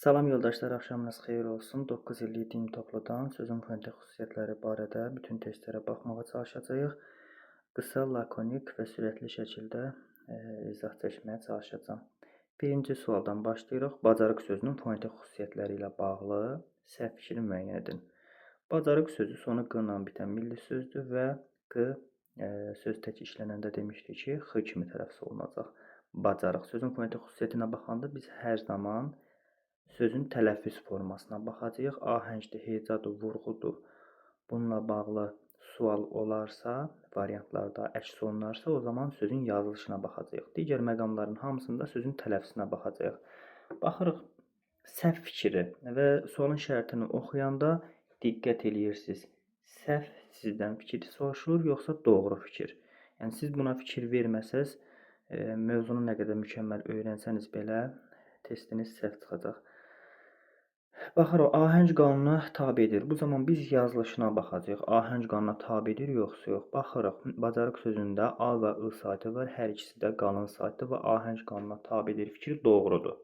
Salam yoldaşlar, axşamınız xeyir olsun. 9 illik din topludan sözün fonetik xüsusiyyətləri barədə bütün testlərə baxmağa çalışacağıq. Qısa, lakonik və sürətli şəkildə izah çəkməyə çalışacağam. Birinci sualdan başlayırıq. Bacarıq sözünün fonetik xüsusiyyətləri ilə bağlı səhv fikri müəyyən edin. Bacarıq sözü sonu q ilə bitən milli sözdür və q söz tək işlənəndə demişdik ki, x kimi tələffüz olunacaq. Bacarıq sözün fonetik xüsusiyyətinə baxanda biz hər zaman sözün tələffüz formasına baxacağıq. Ahəngdir, hecadır, vurğudur. Bununla bağlı sual olarsa, variantlarda əks olunarsa, o zaman sözün yazılışına baxacağıq. Digər məqamların hamısında sözün tələffüzünə baxacağıq. Baxırıq səhv fikri və sualın şərtini oxuyanda diqqət eləyirsiniz. Səhv sizdən fikir soruşulur, yoxsa doğru fikir? Yəni siz buna fikir verməsəz, mövzunu nə qədər mükəmməl öyrənsəniz belə testiniz səhv çıxacaq. Baxırıq, ahəng qanuna tabedir. Bu zaman biz yazılışına baxacağıq. Ahəng qanuna tabedir, yoxsa yox. Baxırıq, bacarıq sözündə A və I saytı var. Hər ikisi də qalın saytı və ahəng qanuna tabedir fikri doğrudur.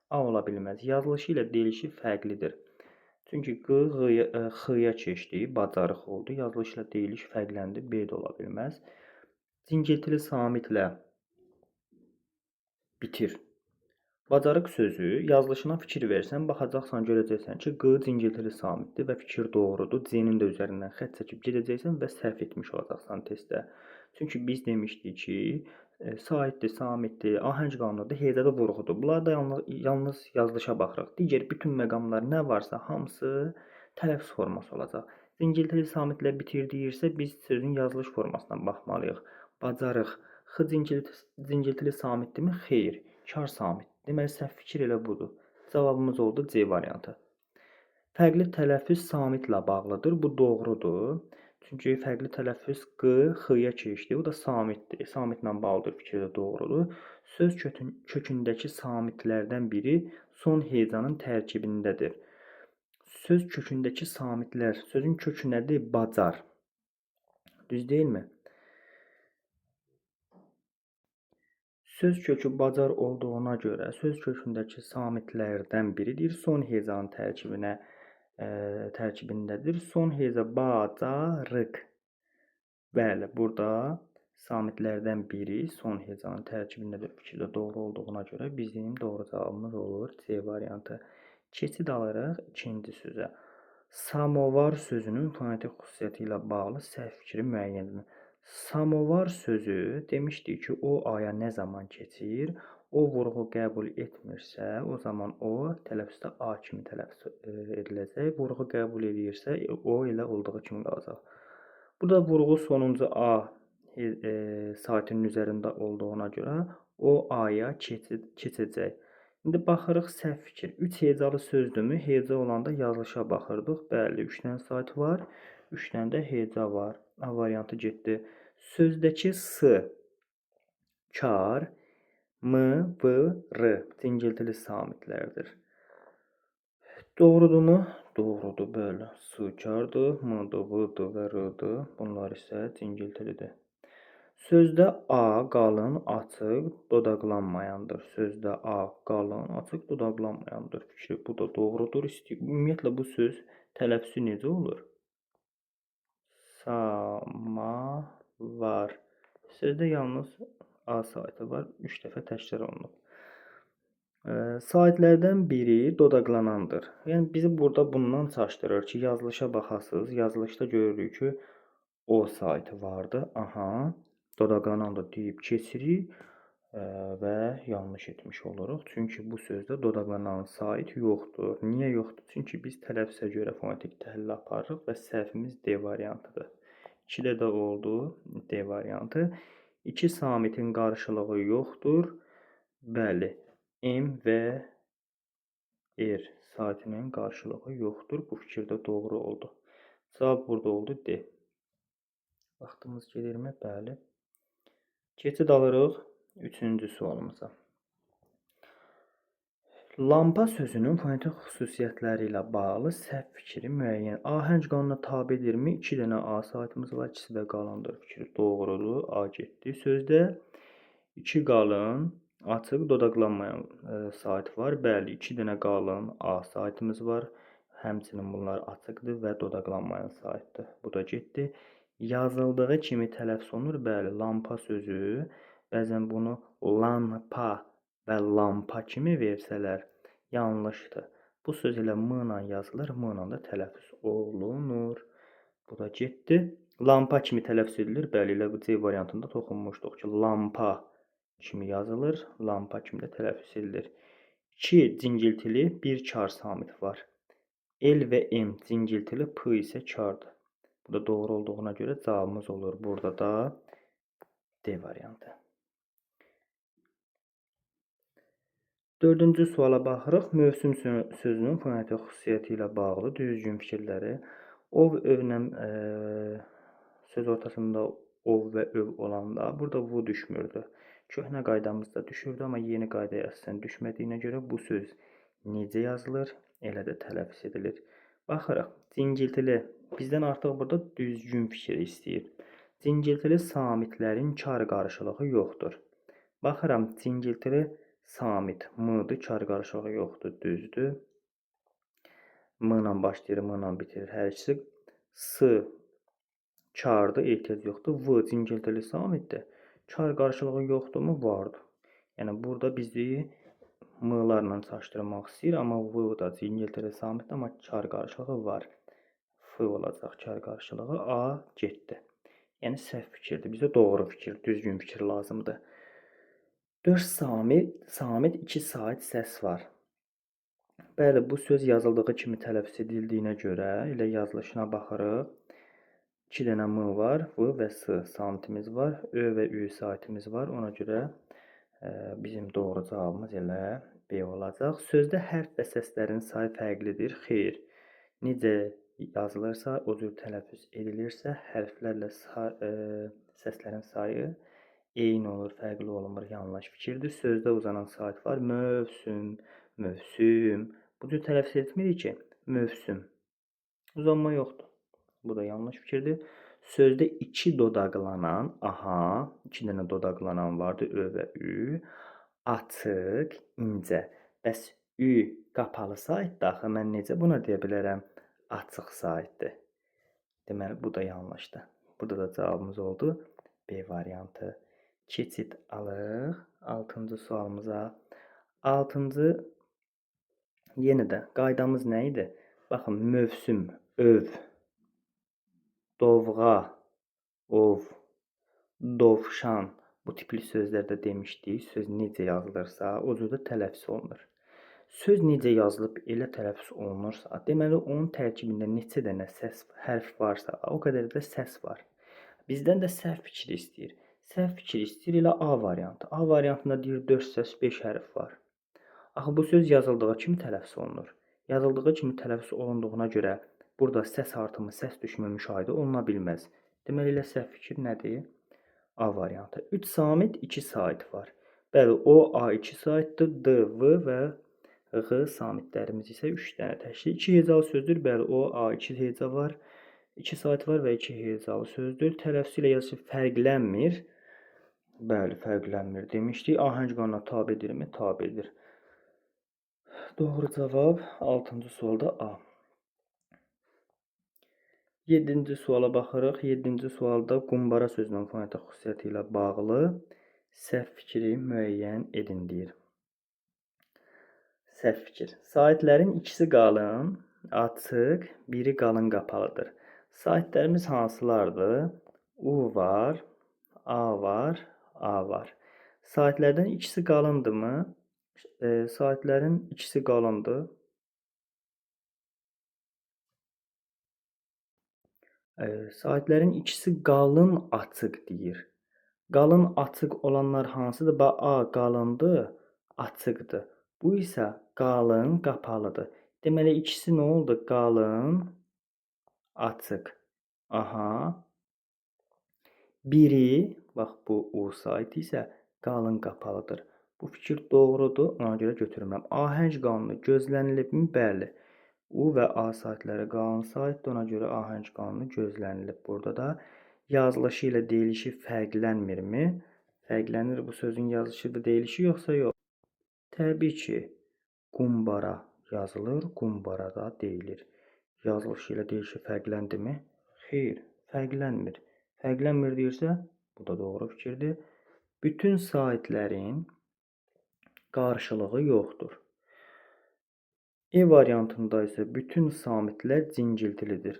A ola bilməz. Yazılışı ilə deyilişi fərqlidir. Çünki Q, X-ya keçdi, bacarıq oldu. Yazılış ilə deyiliş fərqləndi, B də ola bilməz. Cingiltili samitlə bitir. Bacarıq sözü yazılışına fikir versən, baxacaqsan, görəcəksən ki, Q cingiltili samitdir və fikir doğrudur. C-nin də üzərindən xətt çəkib gedəcəksən və səhv etmiş olacaqsan testdə. Çünki biz demişdik ki, saitdir, samitdir, ahəng qanunudur, hecada vurğudur. Bunlar da yalnız yazılışa baxırıq. Digər bütün məqamlar nə varsa hamısı tələffüz forması olacaq. Cingiltili samitlə bitir deyirsə, biz sözün yazılış formasına baxmalıyıq. Bacarıq. X cingiltili samitdirmi? Xeyr. Kar samit. Deməli, səhv fikir elə budur. Cavabımız oldu C variantı. Fərqli tələffüz samitlə bağlıdır. Bu doğrudur. Çünki fərqli tələffüz Q, X-ya keçdi. O da samitdir. Samitlə bağlıdır. Fikir də doğrudur. Söz kökündəki samitlərdən biri son hecanın tərkibindədir. Söz kökündəki samitlər. Sözün kökü nədir? Bacar. Düz deyilmi? Söz kökü bacar olduğuna görə söz kökündəki samitlərdən biridir. Son hecanın tərkibindədir. Son heca bacarıq. Bəli, burada samitlərdən biri son hecanın tərkibindədir. Fikir də doğru olduğuna görə bizim doğru cavabımız olur C variantı. Keçid alırıq ikinci sözə. Samovar sözünün fonetik xüsusiyyəti ilə bağlı səhv fikri müəyyən edin. Samovar sözü demişdik ki, o aya nə zaman keçir? O vurğu qəbul etmirsə, o zaman o tələffüzdə A kimi tələffüz ediləcək. Vurğu qəbul edirsə, o elə olduğu kimi qalacaq. Burada vurğu sonuncu A saitinin üzərində olduğuna görə o A-ya keçəcək. İndi baxırıq səhv fikir. 3 hecalı sözdürmü? Heca olanda yazılışa baxırdıq. Bəli, 3 dənə sait var, 3 dənə də heca var. A variantı getdi. Sözdəki S, kar, M, V, R cingiltili samitlərdir. Doğrudurmu? Doğrudur, bəli. S kardır, M-dır, V-dır və R-dır. Bunlar isə cingiltilidir. Sözdə A qalın, açıq, dodaqlanmayandır. Sözdə A qalın, açıq, dodaqlanmayandır. Fikri bu da doğrudur. Ümumiyyətlə bu söz tələffüzü necə olur? Samavar. Sözdə yalnız A saiti var. 3 dəfə təkrar olunub. Saitlərdən biri dodaqlanandır. Yəni bizi burada bundan çaşdırır ki, yazılışa baxasınız. Yazılışda görürük ki, O saiti vardı. Aha, dodaqlanan da deyib keçirik və yanlış etmiş oluruq. Çünki bu sözdə dodaqlanan sait yoxdur. Niyə yoxdur? Çünki biz tələffüzə görə fonetik təhlil aparırıq və səhvimiz D variantıdır. 2-də də oldu D variantı. İki samitin qarşılığı yoxdur. Bəli, M və R saitinin qarşılığı yoxdur. Bu fikir də doğru oldu. Cavab burada oldu D. Vaxtımız gedirmi? Bəli. Keçid alırıq üçüncü sualımıza. Lampa sözünün fonetik xüsusiyyətləri ilə bağlı səhv fikri müəyyən. Ahəng qanuna tabedirmi? 2 dənə A saitimiz var, ikisi də qalındır. Fikri doğrudur. A getdi. Sözdə 2 qalın, Açıq, dodaqlanmayan sait var. Bəli, 2 dənə qalın A saitimiz var. Həmçinin bunlar açıqdır və dodaqlanmayan saitdir. Bu da getdi. Yazıldığı kimi tələffüz olunur. Bəli, lampa sözü. Bəzən bunu lampa və lampa kimi versələr yanlışdır. Bu söz elə M ilə yazılır, M ilə də tələffüz olunur. Bu da getdi. Lampa kimi tələffüz edilir. Bəli, elə bu C variantında toxunmuşduq ki, lampa kimi yazılır, lampa kimi də tələffüz edilir. 2 cingiltili, 1 kar samit var. L və M cingiltili, P isə kardır. Bu da doğru olduğuna görə cavabımız olur. Burada da D variantı. Dördüncü suala baxırıq. Mövsüm sözünün fonetik xüsusiyyəti ilə bağlı düzgün fikirləri. Ov, övlə söz ortasında ov və öv olanda burada V düşmürdü. Köhnə qaydamızda düşürdü, amma yeni qaydaya əsasən düşmədiyinə görə bu söz necə yazılır, elə də tələffüz edilir. Baxırıq, cingiltili. Bizdən artıq burada düzgün fikir istəyir. Cingiltili samitlərin kar qarşılığı yoxdur. Baxıram, cingiltili samit M-dır, kar qarşılığı yoxdur, düzdür. M ilə başlayır, M ilə bitirir hər ikisi. S kardır, ehtiyac yoxdur. V cingiltili samitdir. Kar qarşılığı yoxdurmu? Vardır. Yəni, burada bizi M-larla çaşdırmaq istəyir, amma V da cingiltili samitdir, amma kar qarşılığı var. F olacaq kar qarşılığı, A getdi. Yəni, səhv fikirdir. Bizə doğru fikir, düzgün fikir lazımdır. 4 samit, 2 sait səs var. Bəli, bu söz yazıldığı kimi tələffüz edildiyinə görə elə yazılışına baxırıq. 2 dənə M var, V və S samitimiz var, Ö və Ü saitimiz var. Ona görə bizim doğru cavabımız elə B olacaq. Sözdə hərf və səslərin sayı fərqlidir. Xeyr, necə yazılırsa, o cür tələffüz edilirsə, hərflərlə səslərin sayı eyni olur, fərqli olunmur, yanlış fikirdir. Sözdə uzanan sait var. Mövsüm, mövsüm. Bu cür tələffüz etmirik ki, mövsüm. Uzanma yoxdur. Bu da yanlış fikirdir. Sözdə 2 dodaqlanan, aha, 2 dənə dodaqlanan vardı, Ö və Ü. Açıq, incə. Bəs Ü qapalı saitdir axı, mən necə buna deyə bilərəm? Açıq saitdir. Deməli, bu da yanlışdır. Burada da cavabımız oldu B variantı. Keçid alıq 6-cı sualımıza. 6-cı yenə də qaydamız nə idi? Baxın, mövsüm, öv, dovğa, ov, dovşan. Bu tipli sözlərdə demişdik, söz necə yazılırsa, o cür də tələffüz olunur. Söz necə yazılıb elə tələffüz olunursa, deməli, onun tərkibində neçə dənə səs, hərf varsa, o qədər də səs var. Bizdən də səhv fikri istəyir. Səhv fikri istəyir elə A variantı. A variantında deyir 4 səs, 5 hərf var. Axı, bu söz yazıldığı kimi tələffüz olunur. Yazıldığı kimi tələffüz olunduğuna görə burada səs artımı, səs düşümü müşahidə oluna bilməz. Deməli, elə səhv fikir nədir? A variantı. 3 samit, 2 sait var. Bəli, O, A 2 saitdir. D, V və Ğ samitlərimiz isə 3 dənə təşkil. 2 hecalı sözdür. Bəli, O, A 2 heca var. 2 sait var və 2 hecalı sözdür. Tələffüzü ilə yazışı fərqlənmir. Bəli, fərqlənmir demişdik. Ahəng qanuna tabedirmi? Tabedir. Doğru cavab 6-cı sualda A. 7-ci suala baxırıq. 7-ci sualda qumbara sözünün fonetik xüsusiyyəti ilə bağlı səhv fikri müəyyən edin deyir. Səhv fikir. Saitlərin ikisi qalın, açıq, biri qalın qapalıdır. Saitlərimiz hansılardır? U var, A var, A var. Saitlərdən ikisi qalındırmı? Saitlərin ikisi qalındır. Saitlərin ikisi qalın açıq deyir. Qalın açıq olanlar hansıdır? Bax, A qalındır, açıqdır. Bu isə qalın qapalıdır. Deməli, ikisi nə oldu? Qalın, açıq. Aha. Biri, bax bu U saiti isə qalın qapalıdır. Bu fikir doğrudur, ona görə götürmürəm. Ahəng qanunu gözlənilibmi? Bəli. U və A saitləri qalın saitdir, ona görə ahəng qanunu gözlənilib. Burada da yazılışı ilə deyilişi fərqlənmirmi? Fərqlənir bu sözün yazılışı və deyilişi yoxsa yox? Təbii ki, qumbara yazılır, qumbara da deyilir. Yazılışı ilə deyilişi fərqləndimi? Xeyr, fərqlənmir. Fərqlənmir deyirsə, bu da doğru fikirdir. Bütün saitlərin qarşılığı yoxdur. E variantında isə bütün samitlər cingiltilidir.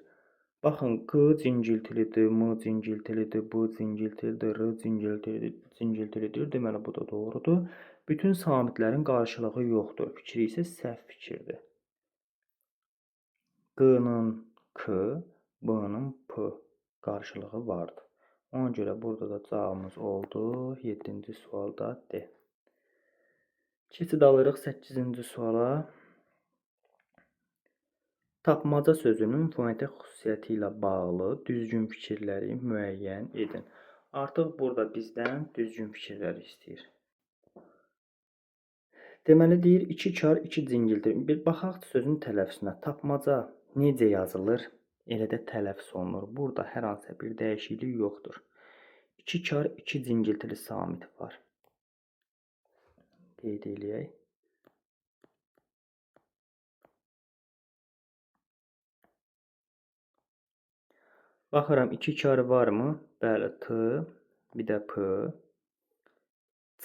Baxın, Q cingiltilidir, M cingiltilidir, B cingiltilidir, R cingiltilidir. Deməli, bu da doğrudur. Bütün samitlərin qarşılığı yoxdur. Fikri isə səhv fikirdir. Q-nın K, B-nın P qarşılığı vardır. Ona görə burada da cavabımız oldu. 7-ci sualda D. Keçid alırıq 8-ci suala. Tapmaca sözünün fonetik xüsusiyyəti ilə bağlı düzgün fikirləri müəyyən edin. Artıq burada bizdən düzgün fikirləri istəyir. Deməli, deyir, 2 kar, 2 cingilti. Bir baxaq sözün tələffüzünə. Tapmaca necə yazılır, elə də tələffüz olunur. Burada hər hansısa bir dəyişiklik yoxdur. 2 kar, 2 cingiltili samit var. Qeyd eləyək. Baxıram, 2 kar varmı? Bəli, T, bir də P.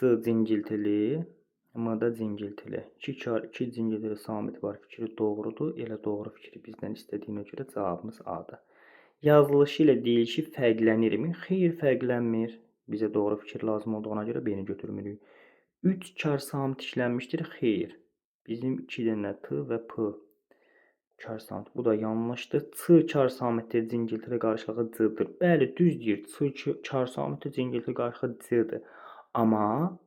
C cingiltili, M da cingiltili. 2 kar, 2 cingiltili samit var. Fikri doğrudur. Elə doğru fikri bizdən istədiyinə görə cavabımız A-dır. Yazılışı ilə deyilişi fərqlənirmi? Xeyr, fərqlənmir. Bizə doğru fikir lazım olduğuna görə B-ni götürmürük. 3 kar samit işlənmişdir. Xeyr. Bizim 2 dənə T və P kar samit. Bu da yanlışdır. C kar samitdir, cingiltili qarşılığı C-dir. Bəli, düz deyir. C kar samitdir, cingiltili qarşılığı C-dir. Amma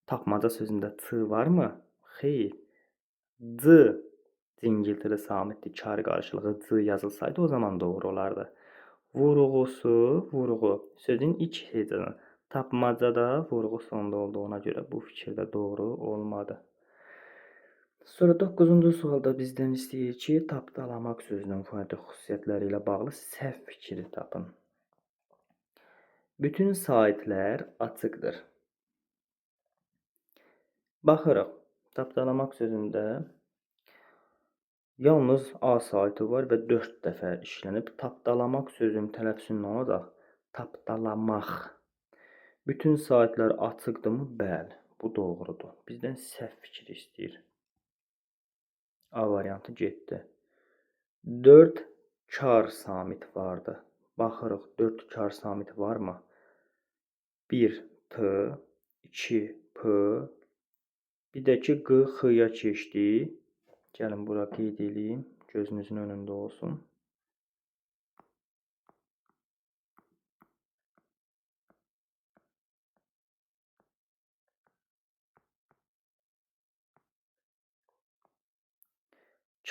tapmaca sözündə C varmı? Xeyr. C cingiltili samitdir, kar qarşılığı C yazılsaydı o zaman doğru olardı. Vurğusu, vurğu. Sözün ilk hecasını. Tapmacada vurğu sonda olduğuna görə bu fikir də doğru olmadı. Sonra 9-cu sualda bizdən istəyir ki, tapdalamaq sözünün fonetik xüsusiyyətləri ilə bağlı səhv fikri tapın. Bütün saitlər açıqdır. Baxırıq, tapdalamaq sözündə yalnız A saiti var və 4 dəfə işlənib. Tapdalamaq sözünün tələffüzü nə olacaq? Tapdalamaq. Bütün saitlər açıqdırmı? Bəli, bu doğrudur. Bizdən səhv fikri istəyir. A variantı getdi. 4 kar samit vardı. Baxırıq, 4 kar samit varmı? 1 T, 2 P, bir də ki Q X-ya keçdi. Gəlin bura qeyd eləyim, gözünüzün önündə olsun.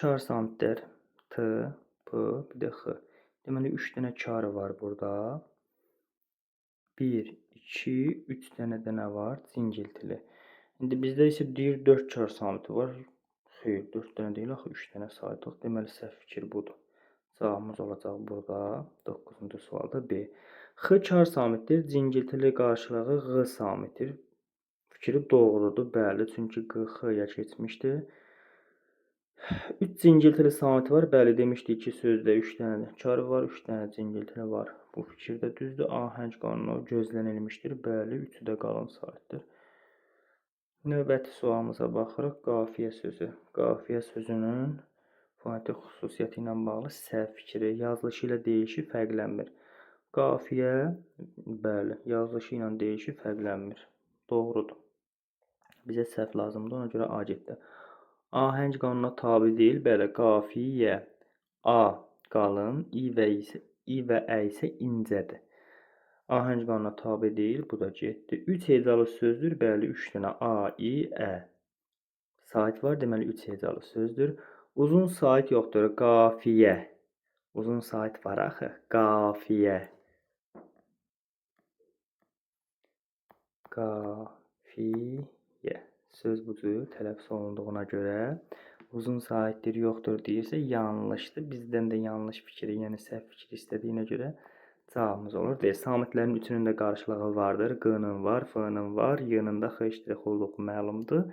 Kar samitlər T, P, bir də X. Deməli, 3 dənə kar var burada. 1, 2, 3 dənə də nə var? Cingiltili. İndi bizdə isə deyir 4 kar samiti var. Xeyr, 4 dənə deyil, axı 3 dənə saydıq. Deməli, səhv fikir budur. Cavabımız olacaq burada. 9-cu sualda B. X kar samitdir. Cingiltili qarşılığı Ğ samitdir. Fikri doğrudur. Bəli, çünki Q X-ya keçmişdir. 3 cingiltili samit var. Bəli, demişdik ki, sözdə 3 dənə kar var, 3 dənə cingiltili var. Bu fikir də düzdür. Ahəng qanunu gözlənilmişdir. Bəli, üçü də qalın saitdir. Növbəti sualımıza baxırıq. Qafiyə sözü. Qafiyə sözünün fonetik xüsusiyyəti ilə bağlı səhv fikri, yazılışı ilə deyilişi fərqlənmir. Qafiyə, bəli, yazılışı ilə deyilişi fərqlənmir. Doğrudur. Bizə səhv lazımdır, ona görə A getdi. Ahəng qanuna tabe deyil. Bəli, qafiyə. A qalın, İ və Ə isə incədir. Ahəng qanuna tabe deyil, bu da getdi. 3 hecalı sözdür. Bəli, 3 dənə A, İ, Ə. Sait var, deməli 3 hecalı sözdür. Uzun sait yoxdur. Qafiyə. Uzun sait var axı. Qafiyə. Qafiyə. Söz bu cür tələffüz olunduğuna görə uzun saitdir, yoxdur deyirsə yanlışdır. Bizdən də yanlış fikri, yəni səhv fikri istədiyinə görə Cavabımız olur. D. Samitlərin üçünün də qarşılığı vardır. Q-nın var, F-nın var, Y-nın da X ştrix olduğu məlumdur.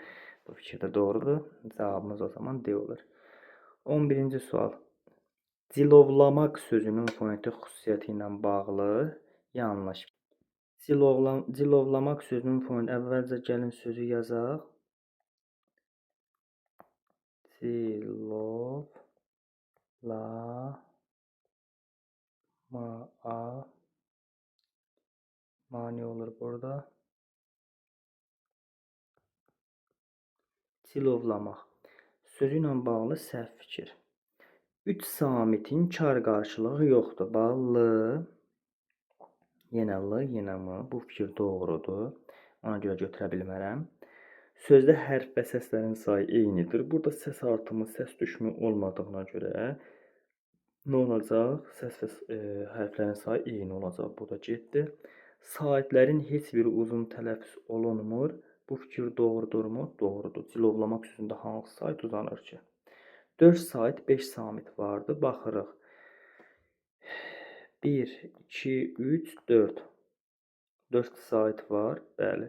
Bu fikir də doğrudur. Cavabımız o zaman D olur. 11-ci sual. Cilovlamaq sözünün fonetik xüsusiyyəti ilə bağlı yanlış. Cilovlamaq sözünün fonetik... Əvvəlcə gəlin sözü yazaq. Cilovlama mani olur burada. Cilovlamaq sözü ilə bağlı səhv fikir. 3 samitin kar qarşılığı yoxdur. Bax, L, yenə L, yenə M. Bu fikir doğrudur. Ona görə götürə bilmərəm. Sözdə hərf və səslərin sayı eynidir. Burada səs artımı, səs düşümü olmadığına görə nə olacaq? Səs və hərflərin sayı eyni olacaq. Bu da getdi. Saitlərin heç biri uzun tələffüz olunmur. Bu fikir doğrudurmu? Doğrudur. Cilovlamaq sözündə hansı sait uzanır ki? 4 sait 5 samit vardı. Baxırıq. 1, 2, 3, 4. 4 sait var. Bəli.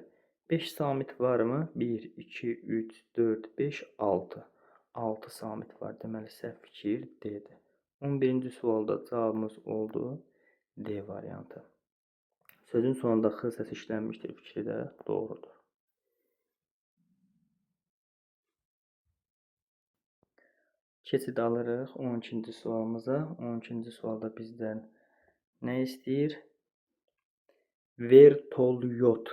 5 samit varmı? 1, 2, 3, 4, 5, 6. 6 samit var. Deməli, səhv fikir D-dir. 11-ci sualda cavabımız oldu D variantı. Sözün sonunda X səsi işlənmişdir. Fikri də doğrudur. Keçid alırıq 12-ci sualımıza. 12-ci sualda bizdən nə istəyir? Vertolyot.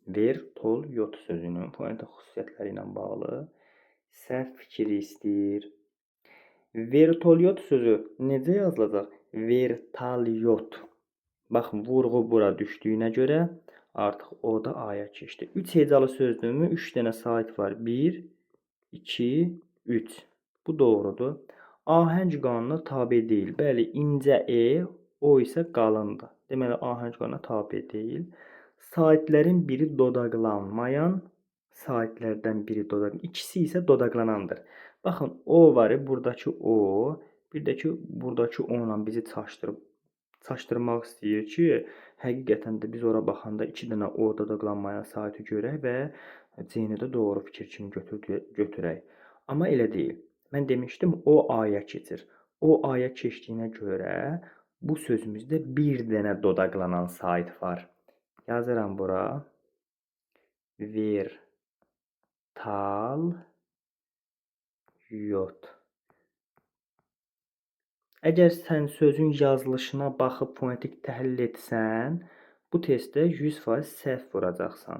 Vertolyot sözünün fonetik xüsusiyyətləri ilə bağlı səhv fikri istəyir. Vertolyot sözü necə yazılacaq? Vertolyot. Baxın, vurğu bura düşdüyünə görə artıq o da A-ya keçdi. 3 hecalı sözdürmü? 3 dənə sait var. 1, 2, 3. Bu doğrudur. Ahəng qanuna tabe deyil. Bəli, incə E, o isə qalındır. Deməli, ahəng qanuna tabe deyil. Saitlərin biri dodaqlanmayan, saitlərdən biri dodaq, ikisi isə dodaqlanandır. Baxın, O var, buradakı O, bir də ki, buradakı O ilə bizi çaşdırmaq istəyir ki, həqiqətən də biz ora baxanda 2 dənə O dodaqlanmayan saiti görək və C-ni də doğru fikir kimi götürək. Amma elə deyil. Mən demişdim, O A-ya keçir. O A-ya keçdiyinə görə bu sözümüzdə bir dənə dodaqlanan sait var. Yazıram bura. Vertolyot. Əgər sən sözün yazılışına baxıb fonetik təhlil etsən, bu testdə 100% səhv vuracaqsan.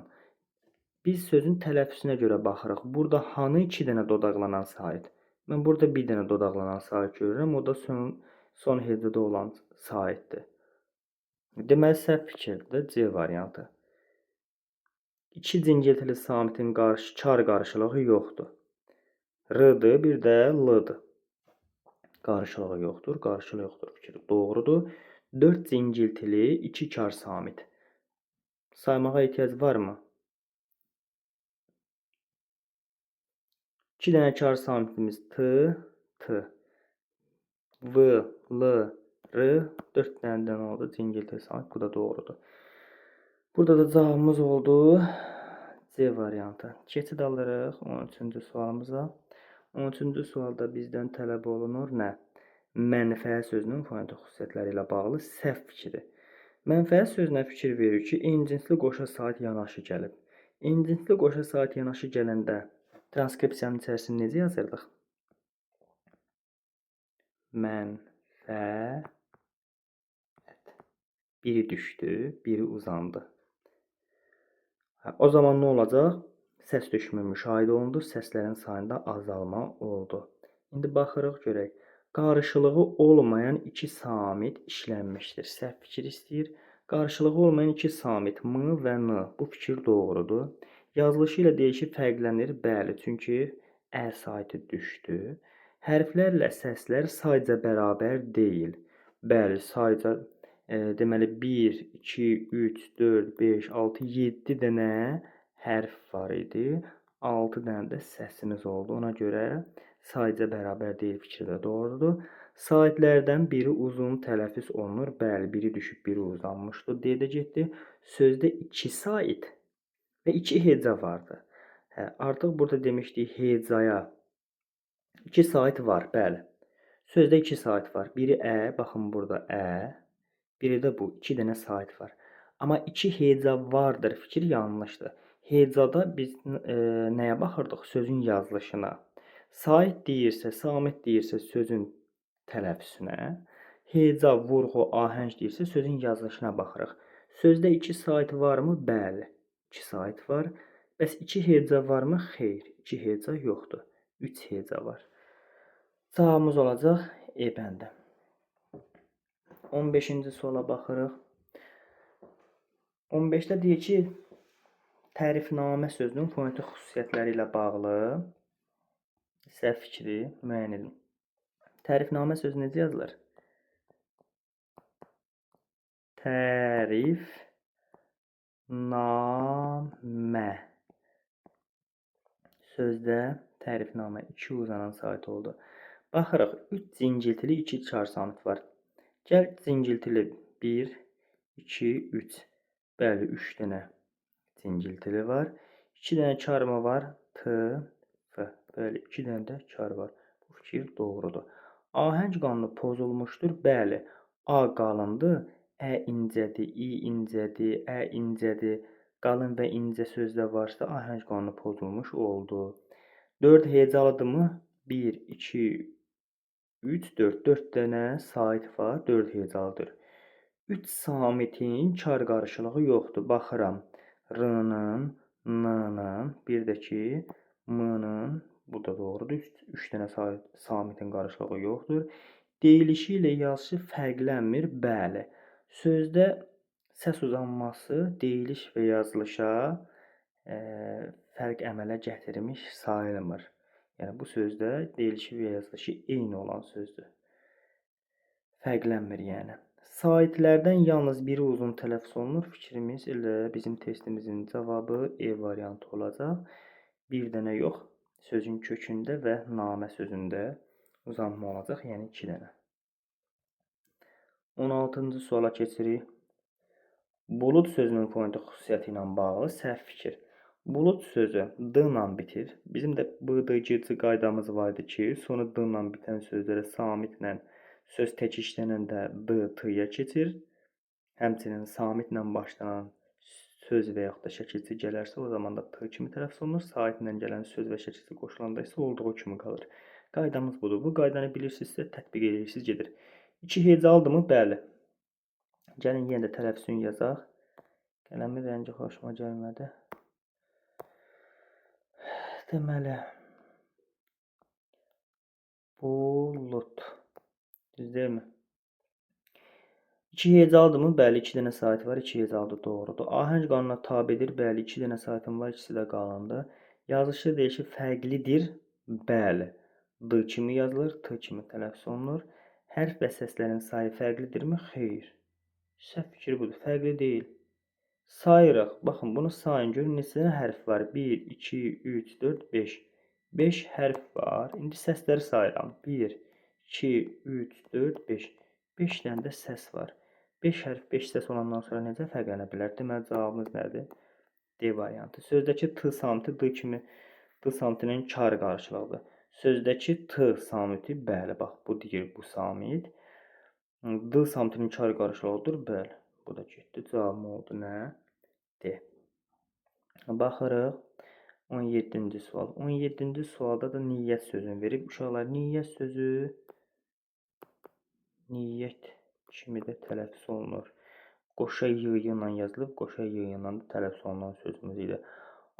Biz sözün tələffüzünə görə baxırıq. Burada hanı 2 dənə dodaqlanan sait? Mən burada bir dənə dodaqlanan sait görürəm. O da son hecədə olan saitdir. Deməli, səhv fikirdir. C variantı. 2 cingiltili samitin kar qarşılığı yoxdur. R-dır, bir də L-dır. Qarşılığı yoxdur, qarşılığı yoxdur fikri doğrudur. 4 cingiltili, 2 kar samit. Saymağa ehtiyac varmı? 2 dənə kar samitimiz T, T, V, L, R, 4 dənə də oldu cingiltili samit. Bu da doğrudur. Burada da cavabımız oldu C variantı. Keçid alırıq 13-cü sualımıza. 13-cü sualda bizdən tələb olunur nə? Mənfəət sözünün fonetik xüsusiyyətləri ilə bağlı səhv fikri. Mənfəət sözünə fikir verir ki, encinli qoşa sait yanaşı gəlib. Encinli qoşa sait yanaşı gələndə transkripsiyanın içərisini necə yazırdıq? Mənfəət. Biri düşdü, biri uzandı. O zaman nə olacaq? Səs düşümü müşahidə olundu, səslərin sayında azalma oldu. İndi baxırıq görək. Qarşılığı olmayan iki samit işlənmişdir. Səhv fikir istəyir. Qarşılığı olmayan iki samit M və N. Bu fikir doğrudur. Yazılışı ilə deyişi fərqlənir. Bəli, çünki Ə saiti düşdü. Hərflərlə səslər sayca bərabər deyil. Bəli, sayca deməli 1, 2, 3, 4, 5, 6, 7 dənə hərf var idi. 6 dənə də səsimiz oldu. Ona görə Sayca bərabər deyil fikri də doğrudur. Saitlərdən biri uzun tələffüz olunur. Bəli, biri düşüb, biri uzanmışdır. D-də getdi. Sözdə 2 sait və 2 heca vardı. Hə, artıq burada demişdik hecaya 2 sait var, bəli. Sözdə 2 sait var. Biri ə, baxın burada ə, biri də bu. 2 dənə sait var. Amma 2 heca vardır fikri yanlışdır. Hecada biz nəyə baxırdıq? Sözün yazılışına. Sait deyirsə, samit deyirsə sözün tələffüzünə, heca, vurğu, ahəng deyirsə sözün yazılışına baxırıq. Sözdə 2 sait varmı? Bəli, 2 sait var. Bəs 2 heca varmı? Xeyr, 2 heca yoxdur. 3 heca var. Cavabımız olacaq E bəndi. 15-ci suala baxırıq. 15-də deyir ki, tərifnamə sözünün fonetik xüsusiyyətləri ilə bağlı səhv fikri müəyyən edin. Tərifnamə sözü necə yazılır? Tərifnamə. Sözdə tərifnamə 2 uzanan sait oldu. Baxırıq, 3 cingiltili, 2 çar samit var. Gəl cingiltili 1, 2, 3. Bəli, 3 dənə cingiltili var. 2 dənə karmı var? T, F. Bəli, 2 dənə də kar var. Bu fikir doğrudur. Ahəng qanunu pozulmuşdur. Bəli, A qalındır, Ə incədir, İ incədir, Ə incədir. Qalın və incə sözdə varsa ahəng qanunu pozulmuş oldu. 4 hecalıdırmı? 1, 2, 3, 4. 4 dənə sait var, 4 hecalıdır. 3 samitin kar qarşılığı yoxdur. Baxıram. R-nın, N-nın, bir də ki M-nın, bu da doğrudur. 3 dənə samitin qarşılığı yoxdur. Deyilişi ilə yazışı fərqlənmir. Bəli. Sözdə səs uzanması deyiliş və yazılışa fərq əmələ gətirmiş sayılmır. Yəni bu sözdə deyilişi və yazılışı eyni olan sözdür. Fərqlənmir yəni. Saitlərdən yalnız biri uzun tələffüz olunur. Fikrimiz elə bizim testimizin cavabı E variantı olacaq. Bir dənə yox, sözün kökündə və namə sözündə uzanma olacaq, yəni 2 dənə. 16-cı suala keçirik. Bulud sözünün fonetik xüsusiyyəti ilə bağlı səhv fikir. Bulud sözü D ilə bitir. Bizim də B, D, G, C qaydamız var idi ki, sonu D ilə bitən sözlərə samitlə söz tək işlənəndə D, T-yə keçir. Həmçinin samitlə başlanan söz və yaxud da şəkilçi gələrsə, o zaman da T kimi tələffüz olunur. Saitlə gələn söz və şəkilçi qoşulanda isə olduğu kimi qalır. Qaydamız budur. Bu qaydanı bilirsinizsə, tətbiq edirsiniz, gedir. 2 hecalıdırmı? Bəli. Gəlin yenə də tələffüzünü yazaq. Qələmin rəngi xoşuma gəlmədi. Deməli, bulud. Düz deyilmi? 2 hecalıdırmı? Bəli, 2 dənə sait var. 2 hecalıdır, doğrudur. Ahəng qanununa tabedir. Bəli, 2 dənə saitim var, ikisi də qalındır. Yazışı deyişi fərqlidir. Bəli. D kimi yazılır, T kimi tələffüz olunur. Hərf və səslərin sayı fərqlidirmi? Xeyr. Səhv fikir budur. Fərqli deyil. Sayırıq. Baxın, bunu sayın. Görün, neçə dənə hərf var? 1, 2, 3, 4, 5. 5 hərf var. İndi səsləri sayıram. 1, 2, 3, 4, 5. 5 dənə də səs var. 5 hərf, 5 səs olandan sonra necə fərqlənə bilər? Deməli, cavabımız nədir? D variantı. Sözdəki T samiti D kimi D samitinin kar qarşılığıdır. Sözdəki T samiti, bəli, bax, bu deyir bu samit. D samitinin kar qarşılığıdır, bəli. Bu da getdi. Cavabım oldu nə? D. Baxırıq. 17-ci sual. 17-ci sualda da niyyət sözünü verib. Uşaqlar, niyyət sözü niyyət kimi də tələffüz olunur. Qoşa y ilə yazılıb, qoşa y ilə də tələffüz olunan sözümüz idi.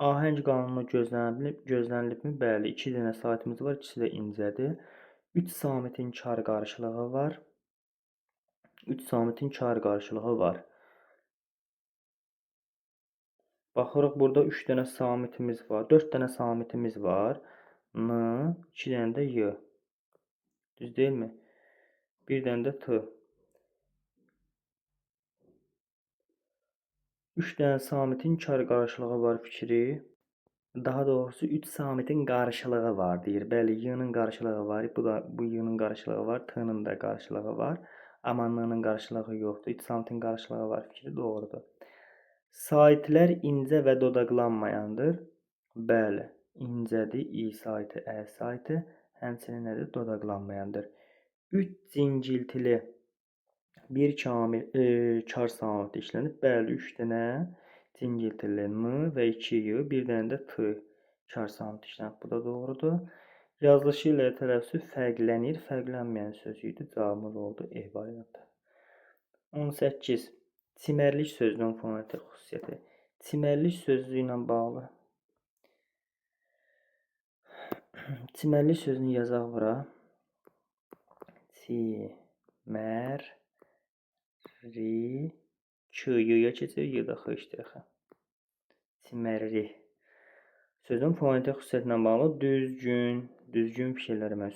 Ahəng qanunu gözlənilibmi? Bəli, 2 dənə saitimiz var, ikisi də incədir. 3 samitin kar qarşılığı var. 3 samitin kar qarşılığı var. Baxırıq, burada 3 dənə samitimiz var. 4 dənə samitimiz var. N, 2 dənə də Y. Düz deyilmi? 1 dənə də T. 3 dənə samitin kar qarşılığı var fikri. Daha doğrusu 3 samitin qarşılığı var deyir. Bəli, Y-nın qarşılığı var. Bu da bu Y-nın qarşılığı var, T-nın da qarşılığı var. Amma N-nın qarşılığı yoxdur. 3 samitin qarşılığı var fikri doğrudur. Saitlər incə və dodaqlanmayandır. Bəli, incədir. İ saiti, Ə saiti. Həmçinin nədir? Dodaqlanmayandır. 3 cingiltili bir kamil kar samiti işlənib. Bəli, 3 dənə cingiltili N və 2 Y, bir dənə də T kar samiti işlənib. Bu da doğrudur. Yazılışı ilə tələffüzü fərqlənir. Fərqlənməyən sözü idi. Cavabımız oldu E variantı. 18. Çimərlik sözünün fonetik xüsusiyyəti. Çimərlik sözü ilə bağlı. Çimərlik sözünü yazaq bura. Çimər ri Ç Y-ya keçir, Y da X iştir. Çimərlik. Sözün fonetik xüsusiyyəti ilə bağlı düzgün fikirlər mən.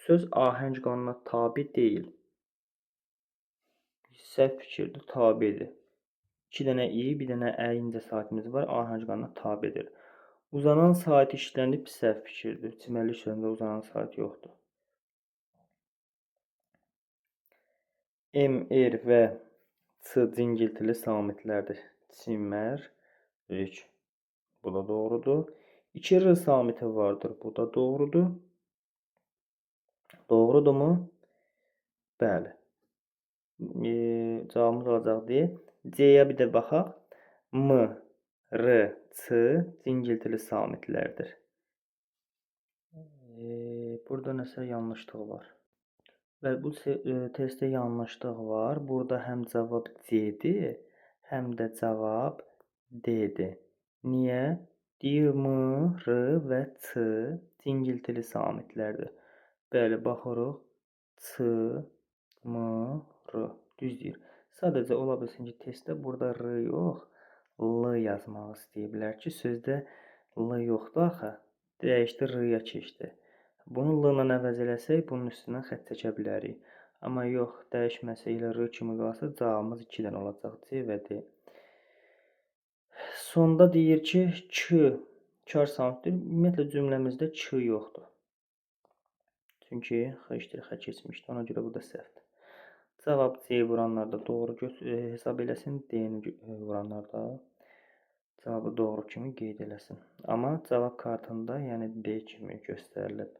Söz ahəng qanununa tabe deyil. Səhv fikirdir, tabedir. 2 dənə i, bir dənə ə incə saitimiz var, ahəng qanununa tabedir. Uzanan sait işlənib, səhv fikirdir. Çimərlik sözündə uzanan sait yoxdur. M, R və C cingiltili samitlərdir. Çimərlik. Bu da doğrudur. 2 R samiti vardır. Bu da doğrudur. Doğrudurmu? Bəli. Cavabımız olacaq D. C-yə bir də baxaq. M, R, C cingiltili samitlərdir. Burada nəsə yanlışlıq var. Və bu testdə yanlışlıq var. Burada həm cavab C-dir, həm də cavab D-dir. Niyə? Deyir M, R və C cingiltili samitlərdir. Bəli, baxırıq. C, M, R. Düz deyir. Sadəcə ola bilsin ki, testdə burada R yox, L yazmaq istəyiblər ki, sözdə L yoxdur axı. Dəyişdi, R-ya keçdi. Bunu L ilə əvəz eləsək, bunun üstündən xətt çəkə bilərik. Amma yox, dəyişməsə elə R kimi qalsa, cavabımız 2 dənə olacaq. C və D. Sonda deyir ki, Ç kar samitdir. Ümumiyyətlə, cümləmizdə Ç yoxdur. Çünki X iştir, X keçmişdi. Ona görə bu da səhvdir. Cavab C vuranlarda doğru hesab eləsin, D-ni vuranlarda cavabı doğru kimi qeyd eləsin. Amma cavab kartında, yəni D kimi göstərilib.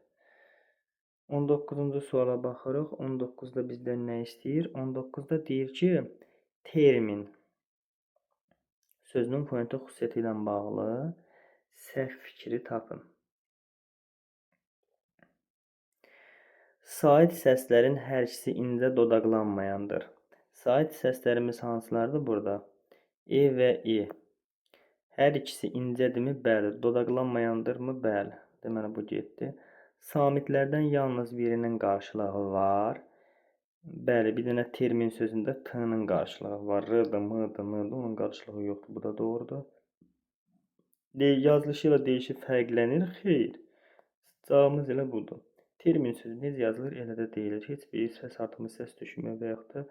19-cu suala baxırıq. 19-da bizdən nə istəyir? 19-da deyir ki, termin sözünün fonetik xüsusiyyəti ilə bağlı səhv fikri tapın. Sait səslərin hər ikisi incə dodaqlanmayandır. Sait səslərimiz hansılardır burada? E və i. Hər ikisi incədirmi? Bəli. Dodaqlanmayandırmı? Bəli. Deməli, bu getdi. Samitlərdən yalnız birinin qarşılığı var. Bəli, bir dənə termin sözündə T-nın qarşılığı var. R-dır, M-dır, N-dır, onun qarşılığı yoxdur. Bu da doğrudur. Yazılışı ilə deyişi fərqlənir? Xeyr. Cavabımız elə budur. Termin sözü necə yazılır, elə də deyilir. Heç bir səs artımı, səs düşmü və yaxud da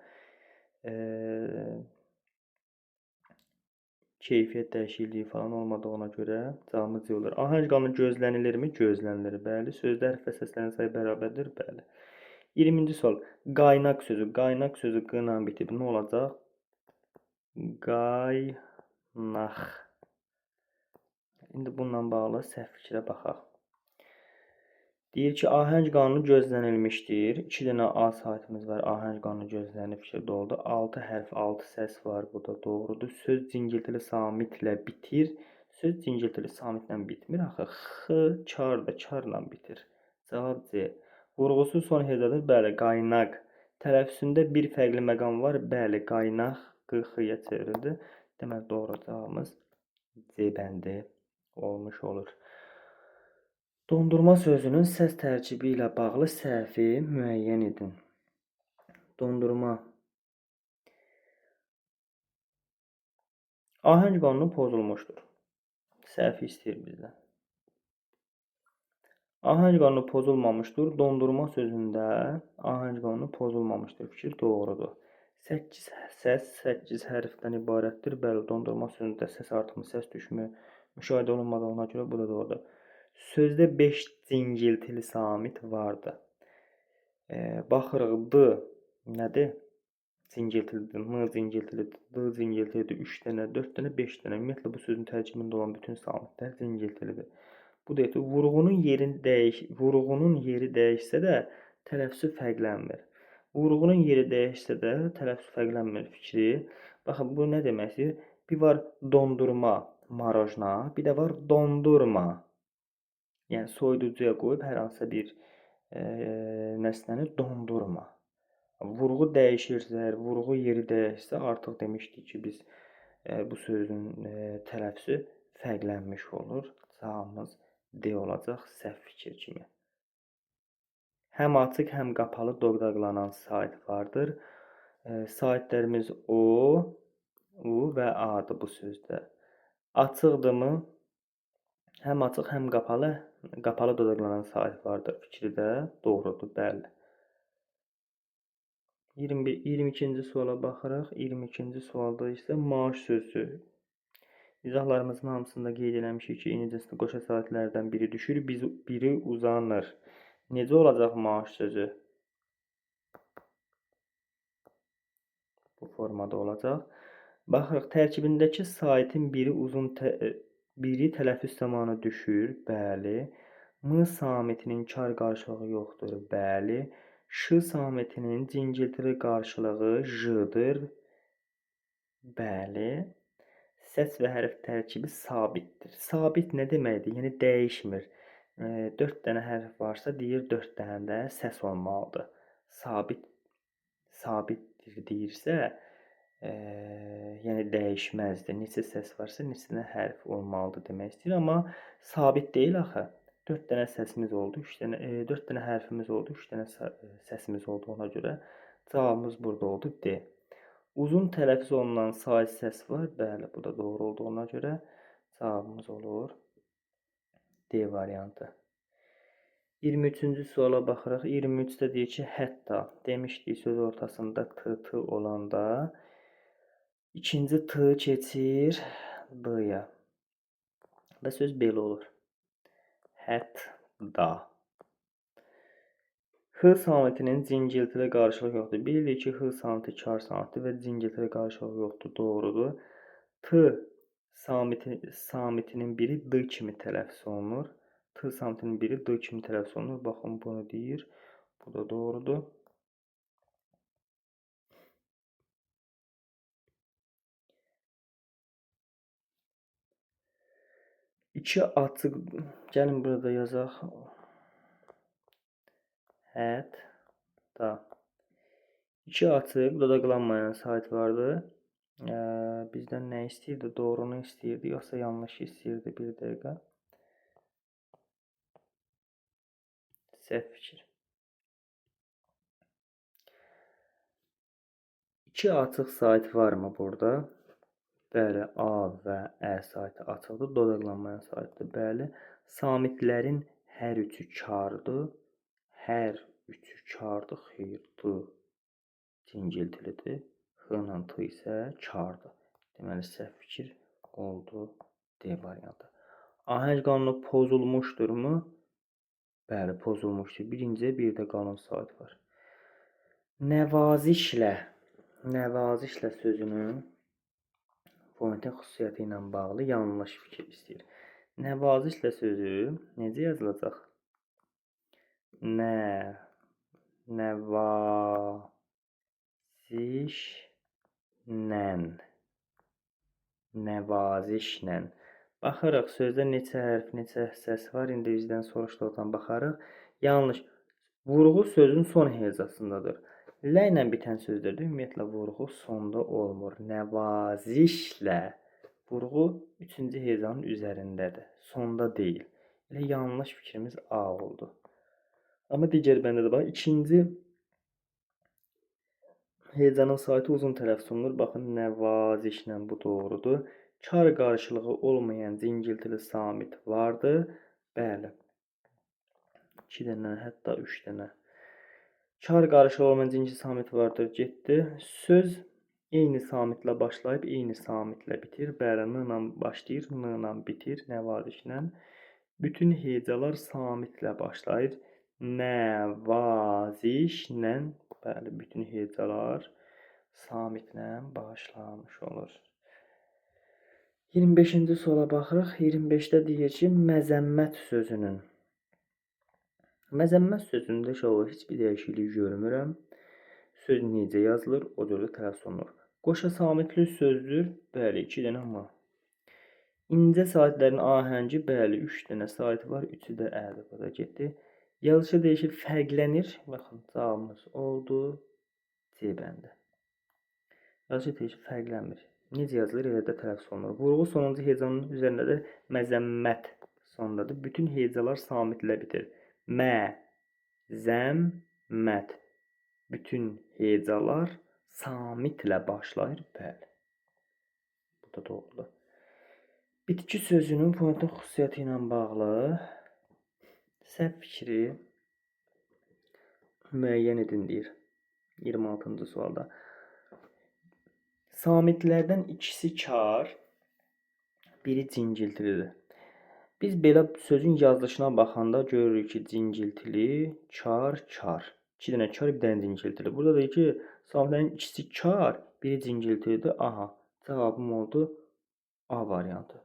keyfiyyət dəyişikliyi falan olmadığına görə cavabımız C olur. Ahəng qanunu gözlənilirmi? Gözlənilir. Bəli. Sözdə hərf və səslərin sayı bərabərdir? Bəli. 20-ci sual. Qaynaq sözü. Qaynaq sözü q ilə bitib. Nə olacaq? Qaynaq. İndi bununla bağlı səhv fikrə baxaq. Deyir ki, ahəng qanunu gözlənilmişdir. 2 dənə A saitimiz var. Ahəng qanunu gözlənilib fikir doldu. 6 hərf, 6 səs var. Bu da doğrudur. Söz cingiltili samitlə bitir. Söz cingiltili samitlə bitmir. Axı, X karda, karla bitir. Cavab C. Vurğusu son hecadır. Bəli, qaynaq. Tələffüzündə bir fərqli məqam var. Bəli, qaynaq Q, X-ya çevrildi. Deməli, doğru cavabımız C bəndi olmuş olur. Dondurma sözünün səs tərkibi ilə bağlı səhvi müəyyən edin. Dondurma. Ahəng qanunu pozulmuşdur. Səhvi istəyir bizdən. Ahəng qanunu pozulmamışdır. Dondurma sözündə ahəng qanunu pozulmamışdır. Fikir doğrudur. 8 səs 8 hərfdən ibarətdir. Bəli, dondurma sözündə səs artımı, səs düşümü Müşahidə olunmadığına görə bu da doğrudur. Sözdə 5 cingiltili samit vardır. Baxırıq, D nədir? Cingiltilidir, M cingiltilidir, D cingiltilidir. 3 dənə, 4 dənə, 5 dənə. Ümumiyyətlə, bu sözün tərkibində olan bütün samitlər cingiltilidir. Bu deyir ki, vurğunun yeri dəyişsə də tələffüzü fərqlənmir. Vurğunun yeri dəyişsə də tələffüz fərqlənmir fikri. Baxın, bu nə deməkdir? Bir var dondurma, marojna, bir də var dondurma. Yəni, soyuducuya qoyub hər hansısa bir nəsnəni dondurma. Vurğu dəyişirsə, əgər vurğu yeri dəyişsə, artıq demişdik ki, biz bu sözün tələffüzü fərqlənmiş olur. Cavabımız D olacaq səhv fikir kimi. Həm açıq, həm qapalı dodaqlanan sait vardır. Saitlərimiz O, U və A-dır bu sözdə. Açıqdırmı? Həm açıq, həm qapalı dodaqlanan sait vardır fikri də doğrudur, bəli. 22-ci suala baxırıq. 22-ci sualda isə maaş sözü. İzahlarımızın hamısında qeyd eləmişik ki, eyni cinsli qoşa saitlərdən biri düşür, biri uzanır. Necə olacaq maaş sözü? Bu formada olacaq. Baxırıq, tərkibindəki saitin biri tələffüz zamanı düşür, bəli. M samitinin kar qarşılığı yoxdur, bəli. Ş samitinin cingiltili qarşılığı J-dır, bəli. Səs və hərf tərkibi sabitdir. Sabit nə deməkdir? Yəni, dəyişmir. 4 dənə hərf varsa, deyir 4 dənə də səs olmalıdır. Sabitdir deyirsə, yəni dəyişməzdir. Neçə səs varsa, neçə dənə hərf olmalıdır demək istəyir. Amma sabit deyil axı. 4 dənə səsimiz oldu, 4 dənə hərfimiz oldu, 3 dənə səsimiz oldu ona görə cavabımız burada oldu D. Uzun tələffüz olunan sait səs var. Bəli, bu da doğru olduğuna görə cavabımız olur D variantı. 23-cü suala baxırıq. 23-də deyir ki, hətta demişdik söz ortasında T, T olanda ikinci T keçir D-ya və söz belə olur. Hətta. H samitinin cingiltili qarşılığı yoxdur. Bilirik ki, H samiti kar samiti və cingiltili qarşılığı yoxdur. Doğrudur. T samitinin biri D kimi tələffüz olunur. T samitinin biri D kimi tələffüz olunur. Baxın, bunu deyir. Bu da doğrudur. İki açıq, gəlin burada yazaq. Hətta. İki açıq, dodaqlanmayan sait vardı. Bizdən nə istəyirdi? Doğrunu istəyirdi, yoxsa yanlışı istəyirdi? Bir dəqiqə. Səhv fikir. İki açıq sait varmı burada? Bəli, A və Ə saiti açıqdır, dodaqlanmayan saitdir. Bəli, samitlərin hər üçü kardır. Hər üçü kardır, xeyr, D cingiltilidir. H ilə T isə kardır. Deməli, səhv fikir oldu D variantı. Ahəng qanunu pozulmuşdurmu? Bəli, pozulmuşdur. Birinciyə bir də qalın sait var. Nəvazişlə sözünün fonetik xüsusiyyəti ilə bağlı yanlış fikir istəyir. Nəvazişlə sözü necə yazılacaq? Nəvazişlə. Nəvazişlə. Baxırıq, sözdə neçə hərf, neçə səs var. İndi bizdən soruşduqdan baxarıq. Yanlış. Vurğu sözün son hecasındadır. Lə ilə bitən sözlərdə ümumiyyətlə vurğu sonda olmur. Nəvazişlə vurğu üçüncü hecanın üzərindədir. Sonda deyil. Elə yanlış fikrimiz A oldu. Amma digər bəndə də bax, ikinci hecanın saiti uzun tələffüz olunur. Baxın, nəvazişlə bu doğrudur. Kar qarşılığı olmayan cingiltili samit vardır. Bəli. 2 dənə, hətta 3 dənə. Kar qarşılığı olmayan cingiltili samit vardır. Getdi. Söz Eyni samitlə başlayıb, eyni samitlə bitir. Bəli, N ilə başlayır, N ilə bitir, nəvazişlə. Bütün hecalar samitlə başlayır. Nəvazişlə. Bəli, bütün hecalar samitlə başlamış olur. 25-ci suala baxırıq. 25-də deyir ki, məzəmmət sözünün. Məzəmmət sözündə inşallah heç bir dəyişiklik görmürəm. Söz necə yazılır, o cür də tələffüz olunur. Qoşa samitli sözdür. Bəli, 2 dənə M. İncə saitlərin ahəngi, bəli, 3 dənə sait var, 3-ü də Ədir. Bu da getdi. Yazışı deyişir, fərqlənir. Baxın, cavabımız oldu C bəndi. Yazışı deyişir, fərqlənmir. Necə yazılır, elə də tələffüz olunur. Vurğu sonuncu hecanın üzərindədir. Məzəmmət sondadır. Bütün hecalar samitlə bitir. Mə, zəm, mət. Bütün hecalar samitlə başlayır. Bəli. Bu da doğrudur. Bitki sözünün fonetik xüsusiyyəti ilə bağlı səhv fikri müəyyən edin deyir. 26-cı sualda. Samitlərdən ikisi kar, biri cingiltilidir. Biz belə sözün yazılışına baxanda görürük ki, cingiltili, kar, kar. 2 dənə kar, bir dənə cingiltili. Burada deyir ki, samitlərin ikisi kar, biri cingiltilidir. Aha, cavabım oldu A variantı.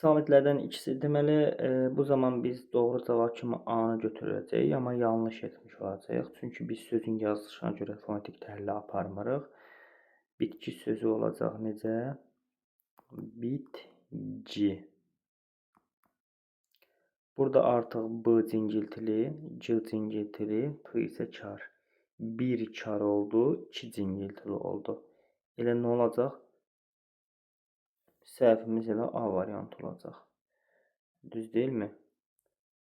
Samitlərdən ikisi, deməli, bu zaman biz doğru cavab kimi A-nı götürəcəyik, amma yanlış etmiş olacağıq. Çünki biz sözün yazılışına görə fonetik təhlili aparmırıq. Bitki sözü olacaq necə? Bitki. Burada artıq B cingiltili, C cingiltili, P isə kar. 1 kar oldu, 2 cingiltili oldu. Elə nə olacaq? Səhvimiz elə A variantı olacaq. Düz deyilmi?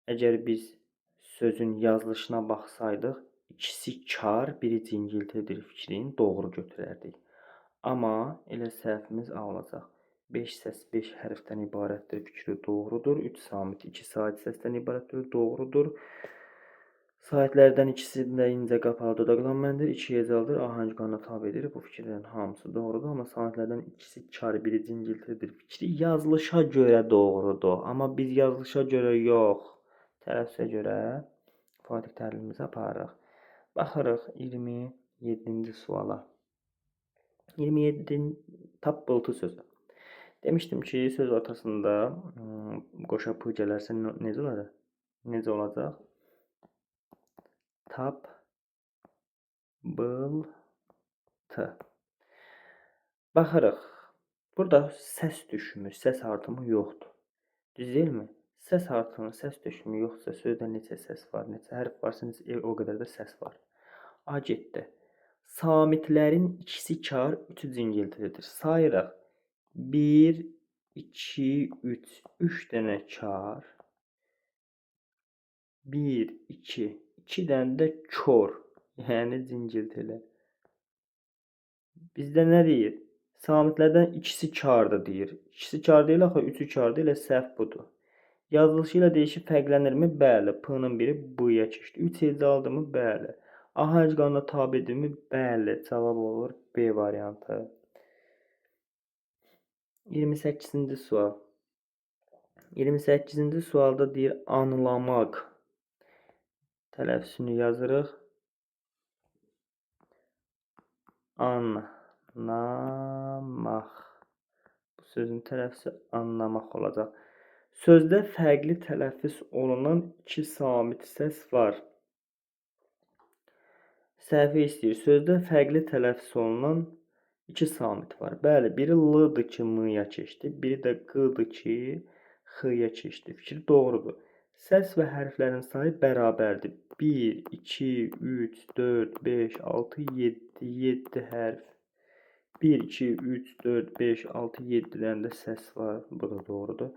Əgər biz sözün yazılışına baxsaydıq, ikisi kar, biri cingiltidir fikrini doğru götürərdik. Amma elə səhvimiz A olacaq. 5 səs 5 hərfdən ibarətdir fikri doğrudur. 3 samit 2 sait səsdən ibarətdir, doğrudur. Saitlərdən ikisi də incə qapalı dodaqlanmayandır, 2 hecalıdır, ahəng qanuna tabedir. Bu fikirlərin hamısı doğrudur, amma saitlərdən ikisi kar, biri cingiltidir fikri yazılışa görə doğrudur. Amma biz yazılışa görə yox, tələffüzə görə fonetik təhlilimizi aparırıq. Baxırıq 27-ci suala. 27-ci tappıltı sözü. Demişdim ki, söz ortasında qoşa p gələrsə necə olacaq? Necə olacaq? Tap, bıl, t. Baxırıq. Burada səs düşümü, səs artımı yoxdur. Düz deyilmi? Səs artımı, səs düşümü yoxdursa, sözdə neçə səs var, neçə hərf varsa, o qədər də səs var. A getdi. Samitlərin ikisi kar, üçü cingiltilidir. Sayırıq. 1, 2, 3. 3 dənə kar. 1, 2. 2 dənə də kor, yəni cingiltili. Bizdə nə deyir? Samitlərdən ikisi kardır deyir. İkisi kar deyil axı, üçü kardır, elə səhv budur. Yazılışı ilə deyişi fərqlənirmi? Bəli. P-nın biri B-yə keçdi. 3 hecalıdırmı? Bəli. Ahəng qanuna tabedirmi? Bəli. Cavab olur B variantı. 28-ci sual. 28-ci sualda deyir anlamaq. Tələffüzünü yazırıq. Anlamaq. Bu sözün tələffüzü anlamaq olacaq. Sözdə fərqli tələffüz olunan iki samit səs var. Səhvi istəyir. Sözdə fərqli tələffüz olunan iki samit var. Bəli, biri L-dır ki, M-ya keçdi. Biri də Q-dır ki, X-ya keçdi. Fikri doğrudur. Səs və hərflərin sayı bərabərdir. 1, 2, 3, 4, 5, 6, 7, 7 hərf. 1, 2, 3, 4, 5, 6, 7 dənə də səs var. Bu da doğrudur.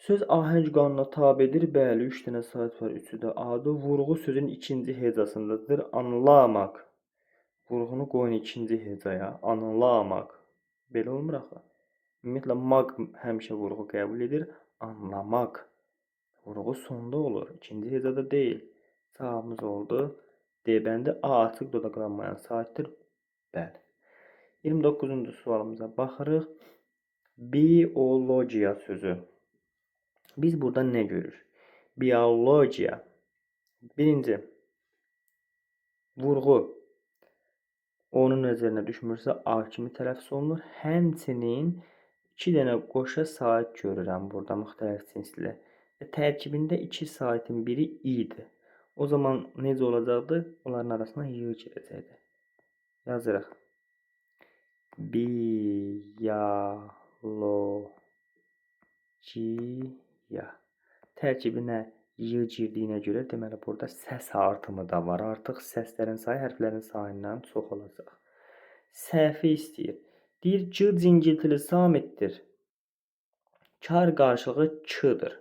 Söz ahəng qanuna tabedir. Bəli, 3 dənə sait var, üçü də A-dır. Vurğu sözün ikinci hecasındadır. Anlamaq. Vurğunu qoyun ikinci hecaya. Anlamaq. Belə olmur axı. Ümumiyyətlə, maq həmişə vurğu qəbul edir. Anlamaq. Vurğu sonda olur. İkinci hecada deyil. Cavabımız oldu. D bəndi. A açıq dodaqlanmayan saitdir. Bəli. 29-cu sualımıza baxırıq. Biologiya sözü. Biz burada nə görürük? Biologiya. Birinci, vurğu onun nəzərinə düşmürsə A kimi tələffüz olunur. Həmçinin 2 dənə qoşa sait görürəm burada müxtəlif cinsli. Və tərkibində 2 saitin biri İ-dir. O zaman necə olacaqdı? Onların arasına Y girəcəkdi. Yazırıq. Biologiya. Tərkibinə Y girdiyinə görə, deməli burada səs artımı da var. Artıq səslərin sayı hərflərin sayından çox olacaq. Səhvi istəyir. Deyir, C cingiltili samitdir. Kar qarşılığı Ç-dır.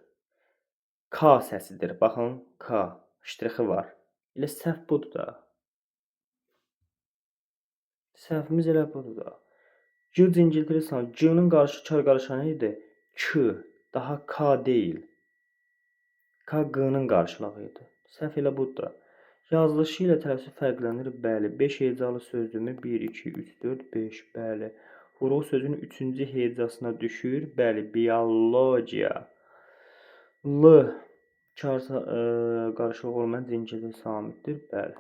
K səsidir. Baxın, K ştrixi var. Elə səhv budur da. Səhvimiz elə budur da. C cingiltili samit. C-nin qarşı kar qarşılığı nə idi? Ç. Daha K deyil. K, Q-nın qarşılığı idi. Səhv elə budur da. Yazılışı ilə tələffüzü fərqlənir. Bəli. 5 hecalı sözdürmü? 1, 2, 3, 4, 5. Bəli. Vurğu sözün 3-cü hecasına düşür. Bəli. Biologiya. L kar qarşılığı olmayan cingiltili samitdir. Bəli.